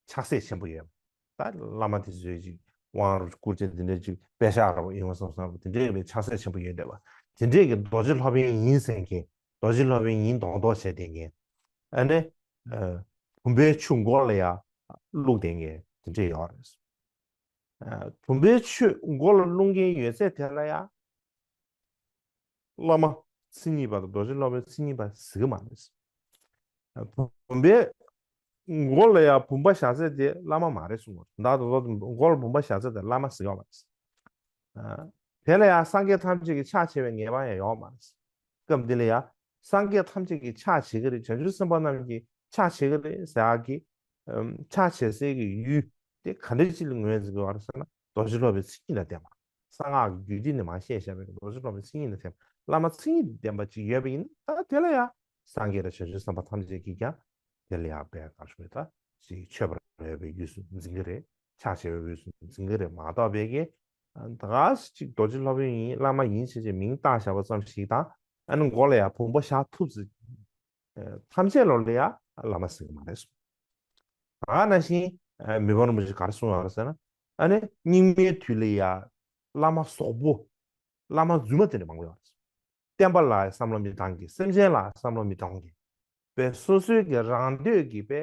ཆགས་སྲེད་ཆེན་པོ་ཡོད། ད་བླ་མ་དེ་ཚོས་ཅིག་དབང་བསྐུར་བྱས་དེ་འདྲའི་ཅིག་པད་ཤག་ར་བ་ཡོང་བ་བསམ་བསམ་དེ་འདྲའི་བའི་ཆགས་སྲེད་ཆེན་པོ་ཡོད་བསྡད་པ། དེ་འདྲའི་གི་རྡོ་རྗེ་སློབ་དཔོན་ཡིན་ཟེར་མཁན། རྡོ་རྗེ་སློབ་དཔོན་ཡིན་མདོག་མདོག་བྱས་བསྡད་མཁན། ཨ་ནི། ཨ། བུམ་པའི་ཆུ་མགོ་ལ་ཡ་བླུགས་བསྡད་མཁན་དེ་འདྲས་ཡོད་རེད། ཨ། བུམ་པའི་ཆུ་མགོ་ལ་བླུགས་མཁན་ཡོད་ཚད་དེ་ལ་ཡ། བླ་མ་མཚན་ཉིད་པ་དང་རྡོ་རྗེ་སློབ་དཔོན་མཚན་ཉིད་པ་ཟེར་གྱི་མ་རེད། བུམ་པའི་མགོ་ལ་ཡང་བུམ་པ་བཞག་ཚད་དེ་བླ་མ་མ་རེད་གསུངས་པ། ད་དོ་དོ་མགོ་ལ་བུམ་པ་བཞག་ཚད་དེ་བླ་མ་ཟེར་གྱི་མ་རེད། ཨ། དེ་ལ་ཡང་སངས་རྒྱས་ཐམས་ཅད་ཀྱིས་ཕྱག་བྱས་པའི་ངེས་པ་ཡང་ཡོད་མ་རེད། སྐབས་འདི་ལ་ཡང་སངས་རྒྱས་ཐམས་ཅད་ཀྱིས་ཕྱག་བྱེད་ཀྱི་རེད། བྱང་ཆུབ་སེམས་དཔའ་རྣམས་ཀྱིས་ཕྱག་བྱེད་ཀྱི་རེད་ཟེར་ཡག་གི་ཨམ། ཕྱག་བྱེད་སའི་གི་ཡུལ་དེ་ག་འདྲ་ཅིག་ལ་ངོས་འཛིན་དགོས་པ་རེད་ཟེར་ན། རྡོ་རྗེ་སློབ་དཔོན་མཚན་ཉིད་དང་ལྡན་པ། གསང་སྔགས་ཀྱི་རྒྱུད་སྡེ་ནས་མར་བཤད་བཞག་པའི་རྡོ་རྗེ་སློབ་དཔོན་མཚན་ཉིད་དང་ལྡན་པ། བླ་མ་མཚན་ཉིད་དང་ལྡན་པ་ཅིག་ཡོད་པ་ཡིན་ན། ད་དེ་ལ་ཡང་སངས་རྒྱས་དང་བྱང་ཆུབ་སེམས་དཔའ་ཐམས་ཅད་ཀྱིས་ཀྱང་དེ་ལ་ཡང་དཔེ་ག་རེ་ཞུ་དགོས། ད་ཅིག་མཆོད་པར་འོས་པའི་དབུས་སུ་འཛིན་གྱི་རེད། ཕྱག་བྱེད་པའི་དབུས་སུ་འཛིན་གྱི་རེད་མ་གཏོགས་པའི་གི། ད་ག་ཅིག་རྡོ་རྗེ་སློབ་དཔོན་ཡིན། བླ་མ་ཡིན་ཟེར་བྱས་མིང་བཏགས་བཞག་པ་ཙམ་ཞིག་དང་། ཨ་ནི་མགོ་ལ་ཡང་བུམ་པ་བཞག་ཐུབ་ཟེར། ཐམས་ཅད་ལོ་ལ་ཡ་བླ་མ་ཟེར་གྱི་མ་རེད་གསུངས། ད་ག་ནང་བཞིན་མི་ཕམ་རིན་པོ་ཆེས་ག་རེ་གསུངས་ཡོད་རེད་ཟེར་ན། ཨ་ནི་སྙིགས་མའི་དུས་ལ་ཡ་བླ་མ་ཟོག་པོ། བླ་མ་རྫུན་མ་དེ་འདྲ་མང་པོ་ཡོད་རེད། བསྟན་པ་ལ་བསམ་བློ་མི་གཏོང་མཁན། སེམས་ཅན་ལ་བསམ་བློ་མི་གཏོང་མཁན། པའི་སོ་སོའི་གི་རང་འདོད་ཀྱི་པའི་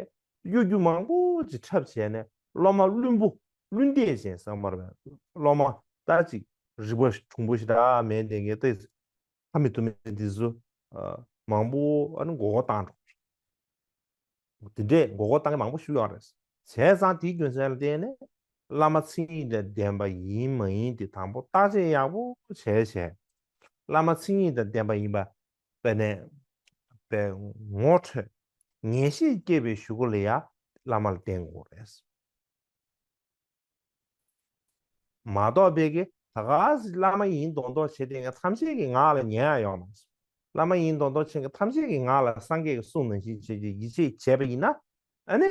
གཡོ་སྒྱུ་མང་པོ་ཅིག་འཁྲབ་བྱས་ནས་སློབ་མ་བླུན་པོ། བླུན་འདས་ཅན་བསམ་པར་བའི་སློབ་མ་ད་ཅིག་རིག་པ་གྲུང་པོ་ཞེ་དྲག་མེད་བསྡད་མཁན་ཏེ། ཕ་མི་ཐུ་མི་འདི་ཚོ་ཨ། མང་པོ་ཨ་ནི་མགོ་སྐོར་བཏང་འགྲོ། དེ་འདྲས་མགོ་སྐོར་བཏང་མཁན་མང་པོ་ཞིག་ཡོད་རེད། བྱས་ཙང་དེའི་རྒྱུ་མཚན་ལ་བརྟེན་ནས་བླ་མ་མཚན་ཉིད་དང་ལྡན་པ་ཡིན་མ་ཡིན་དེ་དང་པོ་བརྟག་དཔྱད་ཡག་པོ་བྱས་བྱས། བླ་མ་མཚན་ཉིད་དང་ལྡན་པ་ཡིན་པ་དཔེ་ནས་དཔེ་ངོ་འཕྲོད། ངེས་ཤེས་སྐྱེས་པའི་གཞུག་གུ་ལ་ཡ་བླ་མ་ལ་བརྟེན་དགོས་རེད། མ་གཏོགས་པའི་གི་ད་ག་སེ་བླ་མ་ཡིན་མདོག་མདོག་བྱེད་བསྡད་མཁན་ཐམས་ཅད་ཀྱི་ངག་ལ་ཉན་ཡ་ཡོད་མ་རེད། བླ་མ་ཡིན་མདོག་མདོག་བྱེད་མཁན་ཐམས་ཅད་ཀྱི་ངག་ལ་སངས་རྒྱས་ཀྱི་གསུང་ནང་བཞིན་བྱེད་ཀྱི་ཡིད་ཆེས་བྱས་པ་ཡིན་ན། ཨ་ནི་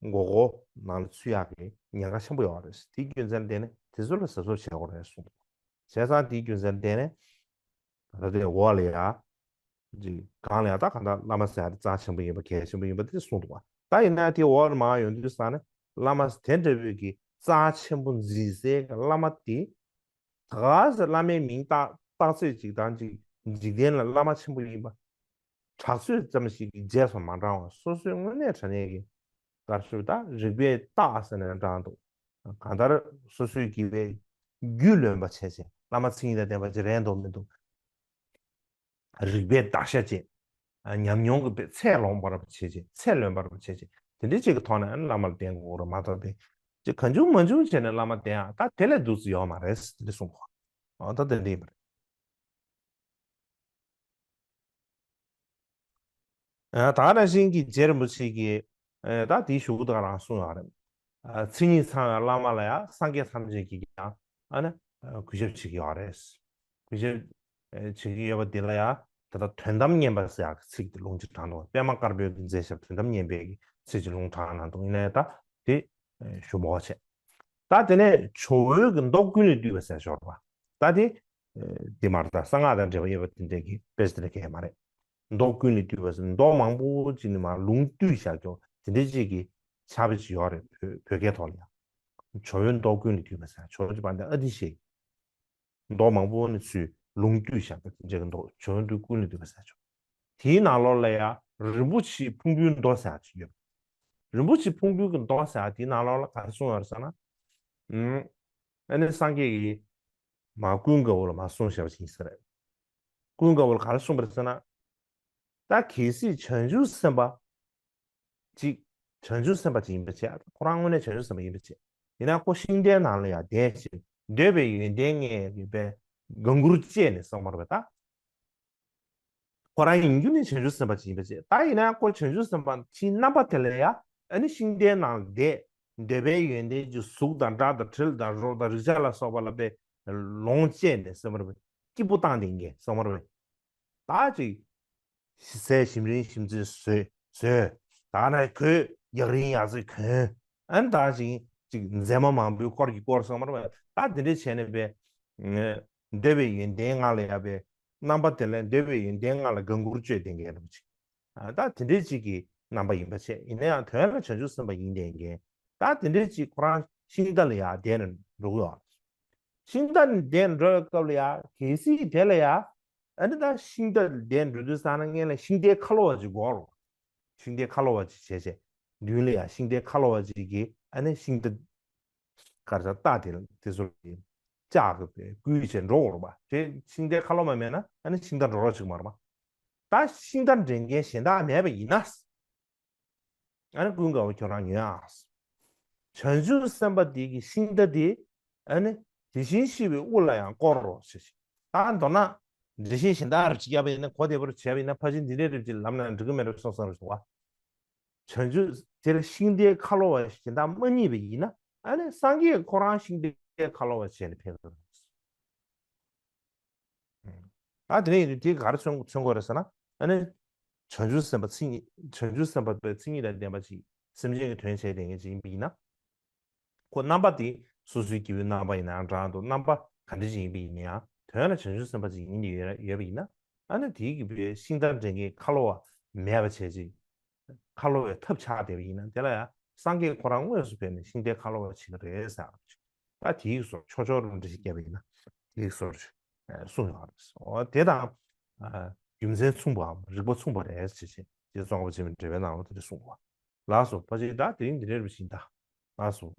མགོ་སྐོར་ནང་ལ་ཚུད་ཡག་གི་ཉེན་ཁ་ཆེན་པོ་ཡོད་རེད། དེའི་རྒྱུ་མཚན་ལ་བརྟེན་ནས་དེ་ཚོ་ལ་གཟབ་གཟབ་བྱེད་དགོས་རེད་གསུངས་འདུག་བྱས་ཙང་དེའི་རྒྱུ་མཚན་ལ་བརྟེན་ནས་ད་ལྟ་དེ་འོག་ལ་ཡ། ཅིག་གང་ལ་ཡང་ད་གང་ལྟར་བླ་མ་ཟེར་ཡ་དེ་རྩ་ཆེན་པོ་ཡིན་པ་གལ་ཆེན་པོ་ཡིན་པ་དེ་གསུངས་འདུག་བ། ད་ཡིན་ན་དེ་འོག་ལ་མར་ཡོང་དུས་ཙང་ནས་བླ་མ་དེ་འདྲ་བོའི་གི་རྩ་ཆེན་པོ་འཛིན་སའི་བླ་མ་དེ། ད་ག་སེ་བླ་མའི་མིང་བཏགས་བཏགས་ཚད་ཅིག་དང་ཅིག་འཇིག་རྟེན་ལ་བླ་མ་ཆེན་པོ་ཡིན་པ། གྲགས་ཚོད་ཙམ་ཞིག་གི་རྗེས་སུ་མ་འབྲང་བ། སོ་སོའི་དངོས་གནས་དྲང་གནས་ཀྱི་ག་རེ་ཞུ་ད་རིག་པའི་རྟགས་ཟེར་ན་འདྲ་འདུག་གང་ལྟར་སོ་སོའི་གི་བའི་རྒྱུས་ལོན་པ་བྱས་བྱས་བླ་མ་མཚན་ཉིད་དང་ལྡན་པ་ཅིག་རེད་འདུག་མི་འདུག་རིག་པའི་གདགས་ཞག་ཅིག་ཉམས་མྱོང་གི་ཚད་ལོན་པར་བྱེད་ཅིག་ཚད་ལོན་པར་བྱེད་ཅིག་དེ་འདྲའི་ཅིག་གི་ཐོག་ནས་བླ་མ་ལ་བརྟེན་དགོས་རེད་མ་གཏོགས་པའི་ ཅིག་གང་བྱུང་མང་བྱུང་བྱས་ནས་བླ་མ་བསྟེན་ཡག་ད་དེ་ལས་སྡུག་ཙམ་ཡོད་མ་རེད་ཟེར་དེ་གསུངས་པ། ཨ་ད་དེ་འདྲ་ཡིན་པ་རེད། ཨ་ད་ག་ནང་བཞིན་གྱི་རྗེ་རིན་པོ་ཆེ་གིས་ཨ་ད་དེའི་གཞུག་གུ་ད་ག་རང་གསུངས་ཡོད་རེད། ཨ་མཚན་ཉིད་ཚང་བའི་བླ་མ་ལ་ཡང་སངས་རྒྱས་ཐམས་ཅད་ཀྱིས་ཀྱང་ཨ་ནི་ཨ་གུས་ཞབས་བྱེད་ཀྱི་ཡོད་རེད། གུས་ཞབས་ཨ་བྱེད་ཀྱི་ཡོད་པ་འདི་ལ་ཡང་ད་ལྟ་དོན་དམ་བསྙེན་པ་ཟེར་ཡག་གི་ཚིག་དེ་ལུང་ཅིག་དྲངས་འདུག་པདྨ་དཀར་པོའི་གི་མཛད་ཞབས་དོན་དམ་བསྙེན་པའི་གི་ཚིག་ཅིག་ལུང་དྲངས་གནང་འདུག་ཡིན་ནའི་ད་དེ་ཨ་ཞུ་མ་དགོས་བྱས། ད་དེ་ནས་ཇོ་བོའི་གི་མདོ་ཀུན་ལས་བཏུས་པ་ཟེར་ཞོར་བ། ད་དེ་ཨ་དེ་མ་རེད། ད་གསང་སྔགས་དང་འབྲེལ་བ་ཡོད་པ་དེ་འདྲའི་གི་དཔེ་ཆ་དེ་འདྲ་གང་ཡང་མ་རེད། མདོ་ཀུན་ལས་བཏུས་པ་ཟེར་མདོ་མང་པོ་ཅིག་ནས་མར་ལུང་བཏུས་བཞག་ཀྱོག་དེ་འདྲའི་ཅིག་གི་ཕྱག་དཔེ་ཅིག་ཡོད་རེད། བོད་བོད་སྐད་ཐོག་ལ་ཡང་། ཇོ་བོའི་མདོ་ཀུན་ལས་བཏུས་པ་ཟེར་ཇོ་བོ་ཅིག་པ་འདི་ཨ་ཏི་ཤའི་མདོ་མང་པོ་ནས་ཚུར་ལུང་བཏུས་བཞག་པ་དེ་འདྲའི་གི་མདོ་ཇོ་བོའི་མདོ་ཀུན་ལས་བཏུས་པ་ཟེར་ཆོག་དེའི་ནང་ལོགས་ལ་ཡང་རིན་པོ་ཆེའི་ཕུང་པོའི་མདོ་ཟེར་ཡག་ཅིག་ཡོད། རིན་པོ་ཆེའི་ཕུང་པོའི་གི་མདོ་ཟེར་ཡག་དེའི་ནང་ལོགས་ལ་ག་རེ་གསུངས་ཡོད་རེད་ཟེར་ན། ཨུམ། ཨ་ནི་སངས་རྒྱས་ཀྱིས་མ་ཀུན་དགའ་བོ་ལ་མ་གསུངས་བཞག་པ་ཅིག་ཡིན་ས་རེད། ཀུན་དགའ་བོ་ལ་ག་རེ་གསུངས་པ་རེད་ཟེར་ན། ད་གལ་སྲིད་བྱང་ཆུབ་སེམས་དཔའ་ཅིག་བྱང་ཆུབ་སེམས་དཔའ་ཅིག་ཡིན་པ་བྱས། ཁོ་རང་དངོས་གནས་བྱང་ཆུབ་སེམས་དཔའ་ཡིན་པ་བྱས། ཡིན་ན་ཁོ་ཤིང་རྟའི་ནང་ལ་ཡང་བསྡད་ཅིང་འདོད་པའི་ཡོན་ཏན་ལྔས་ཡོད་པའི་དགའ་མགུར་སྤྱད་ནས་གསུངས་པ་རེད་པ་ད། ཁོ་རང་ཡིན་རྒྱུ་ནི་བྱང་ཆུབ་སེམས་དཔའ་ཅིག་ཡིན་པ་བྱས། ད་ཡིན་ན་ཁོ་བྱང་ཆུབ་སེམས་དཔའ་ཕྱིའི་རྣམ་པ་དེ་ལ་ཡང་ཨ་ནི་ཤིང་རྟའི་ནང་ལ་བསྡད། འདོད་པའི་ཡོན་ཏན་གྱི་གཟུགས་དང་སྒྲ་དང་དྲི་དང་རོ་དང་རེག་བྱ་ལ་སོགས་པ་ལ་དཔེ་ལོངས་སྤྱད་ནས་གསུངས་པ་རེད་པ། སྐྱིད་པོ་བཏང་བསྡད་མཁན་གསུངས་པ་རེད་པ། ད་ཅིག་ཟས་ཞིམ་རིན་ཞིམ་ཚོས་ཟོས། ཟོས། ད་ནི་གོས་ཡག་རིན་ཡག་ཚོས་གོན། ཨ་ནི་ད་ཅིག་ཅིག་མཛེས་མ་མང་པོའི་དཀོར་གྱིས་བསྐོར་སོང་མ་རེད་པ། ད་དེ་འདྲ་བྱས་ནས་པས། འདོད་པའི་ཡོན་ཏན་ལྔ་ལ་ཡང་པས། རྣམ་པ་དེ་ལ་འདོད་པའི་ཡོན་ཏན་ལྔ་ལ་དགའ་མགུར་སྤྱོད་བསྡད་མཁན་རེད་པ་ཅིག་ཨ་ད་དེ་འདྲའི་ཅིག་གི་རྣམ་པ་ཡིན་པ་བྱས། ཡིན་ན་ཡང་དོན་ལ་བྱང་ཆུབ་སེམས་དཔའ་ཡིན་བསྡད་མཁན། ད་དེ་འདྲའི་ཅིག་ཁོ་རང་ཤིང་རྟ་ལ་ཡང་བསྡད་ནས་འགྲོ་གི་ཡོད། ཤིང་རྟ་ནས་བསྡད་འགྲོ་བའི་སྐབས་ལ་ཡང་གལ་སྲིད་དེ་ལ་ཡང་ཨ་ནི་ད་ཤིང་རྟ་བསྡད་འགྲོ་དུས་ཙང་ན་སྔོན་ལ་ཤིང་རྟའི་ཁ་ལོ་བ་ཅིག་དགོས་རེད། ཤིང་རྟའི་ཁ་ལོ་བ་ཅིག་བྱས་བྱས། མདུན་ལ་ཡང་ཤིང་རྟའི་ཁ་ལོ་བ་ཅིག་གིས་ཨ་ནི་ཤིང་རྟ་གར་ས་རྟ་དེ་ལ་དེ་ཚོ་ལ་ལྕག་གིས་བསྐུལ་བྱས་འགྲོ་དགོས་རེད་པ། དེ་ཤིང་རྟའི་ཁ་ལོ་བ་མེད་ན་ཨ་ནི་ཤིང་རྟ་འགྲོ་རོགས་བྱེད་ཀྱི་མ་རེད་པ། ད་ཤིང་རྟ་འདྲེན་མཁན་གཞན་དག་མེད་པ་ཡིན་ན། ཨ་ནི་ཀུན་དགའ་བོ་ཁྱོད་རང་ཉོན་ཨ། བྱང་ཆུབ་སེམས་དཔའ་དེ་གི་ཤིང་རྟ་དེ་ཨ་ནི་དེ་བཞིན་གཤེགས་པའི་དབུ་ལ་ཡང་བསྐོར་རོ་ཞེས་ཤིག་ད་མདོར་ན་འགྲེལ་བཤད་གཞན་དག་རེ་ཅིག་བརྒྱབ་པ་ཡིན་ན་གོ་བདེ་པོར་བྱས་པ་ཡིན་ན་ཕལ་ཆེར་འདི་འདྲའི་རེ་ཅིག་ལབ་ན་འགྲིག་གི་མེད་པའི་སོ་སོ་རེ་ཞུ་བ། བྱང་ཆུབ་དེར་ཤིང་རྟའི་ཁ་ལོ་བ་གཞན་དག་མ་རྙེད་པ་ཡིན་ན་ཨ་ནི་སངས་རྒྱས་ཁོ་རང་ཤིང་རྟའི་ཁ་ལོ་བ་བྱས་ནས་ཕེབས་པ་རེད། ད་དེ་ནས་ཡིན་དུས་དེ་ག་རེ་མཚོན་མཚོན་དགོས་རེད་ཟེར་ན། ཨ་ནི་བྱང་ཆུབ་སེམས་དཔའ་མཚན་ཉིད་བྱང་ཆུབ་སེམས་དཔའ་པའི་མཚན་ཉིད་དང་ལྡན་པ་ཅིག་སེམས་ཅན་གྱི་དོན་བྱས་བསྡད་མཁན་ཅིག་ཡིན་པ་ཡིན་ན། ཁོ་རྣམ་པ་དེ་སོ་སོའི་སྐྱེ་བོའི་རྣམ་པ་ཡིན་ནའང་འདྲ་འདུག་རྣམ་པ་ག་འདྲ་ཅིག་ཡིན་པ་ཡིན་ན་ཡང་དོན་ལ་བྱང་ཆུབ་སེམས་དཔའ་ཅིག་ཡིན་ཡོད་ཡོད་པ་ཡིན་ན། ཨ་ནི་དེའི་གི་བའི་ཤིང་རྟ་འདྲེན་མཁན་ཁ་ལོ་བ་མེད་པ་བྱས་ཅིག་ཁ་ལོ་བའི་ཐབས་ཆགས་བསྡད་པ་ཡིན་ན་དེ་ལ་ཡང་སངས་རྒྱས་ཁོ་རང་དངོས་སུ་ཕེབས་ནས་ཤིང་རྟའི་ཁ་ལོ་བ་བྱེད་ཀྱི་རེད་ཟེར། ད་དེའི་སོར་ཆོས་ཕྱོགས་རུ་འགྲེལ་བཤད་བརྒྱབ་པ་ཡིན་ན་དེའི་སོར་གསུངས་ཡོད་རེད། འོ་དེ་དང་རྒྱུ་མཚན་མཚུངས་པའམ་རིགས་པ་མཚུངས་པ་རེད་ཅེས་བྱས་རྗེ་ཙོང་ཁ་པ་ཆེན་པོའི་འགྲེལ་པའི་ནང་ལ་དེ་འདྲ་གསུངས་པ། ལགས་སོ། ཕལ་ཆེར་ད་དེ་རིང་འདི་འདྲའི་རུ་ཕྱིན་ད། ལགས་སོ།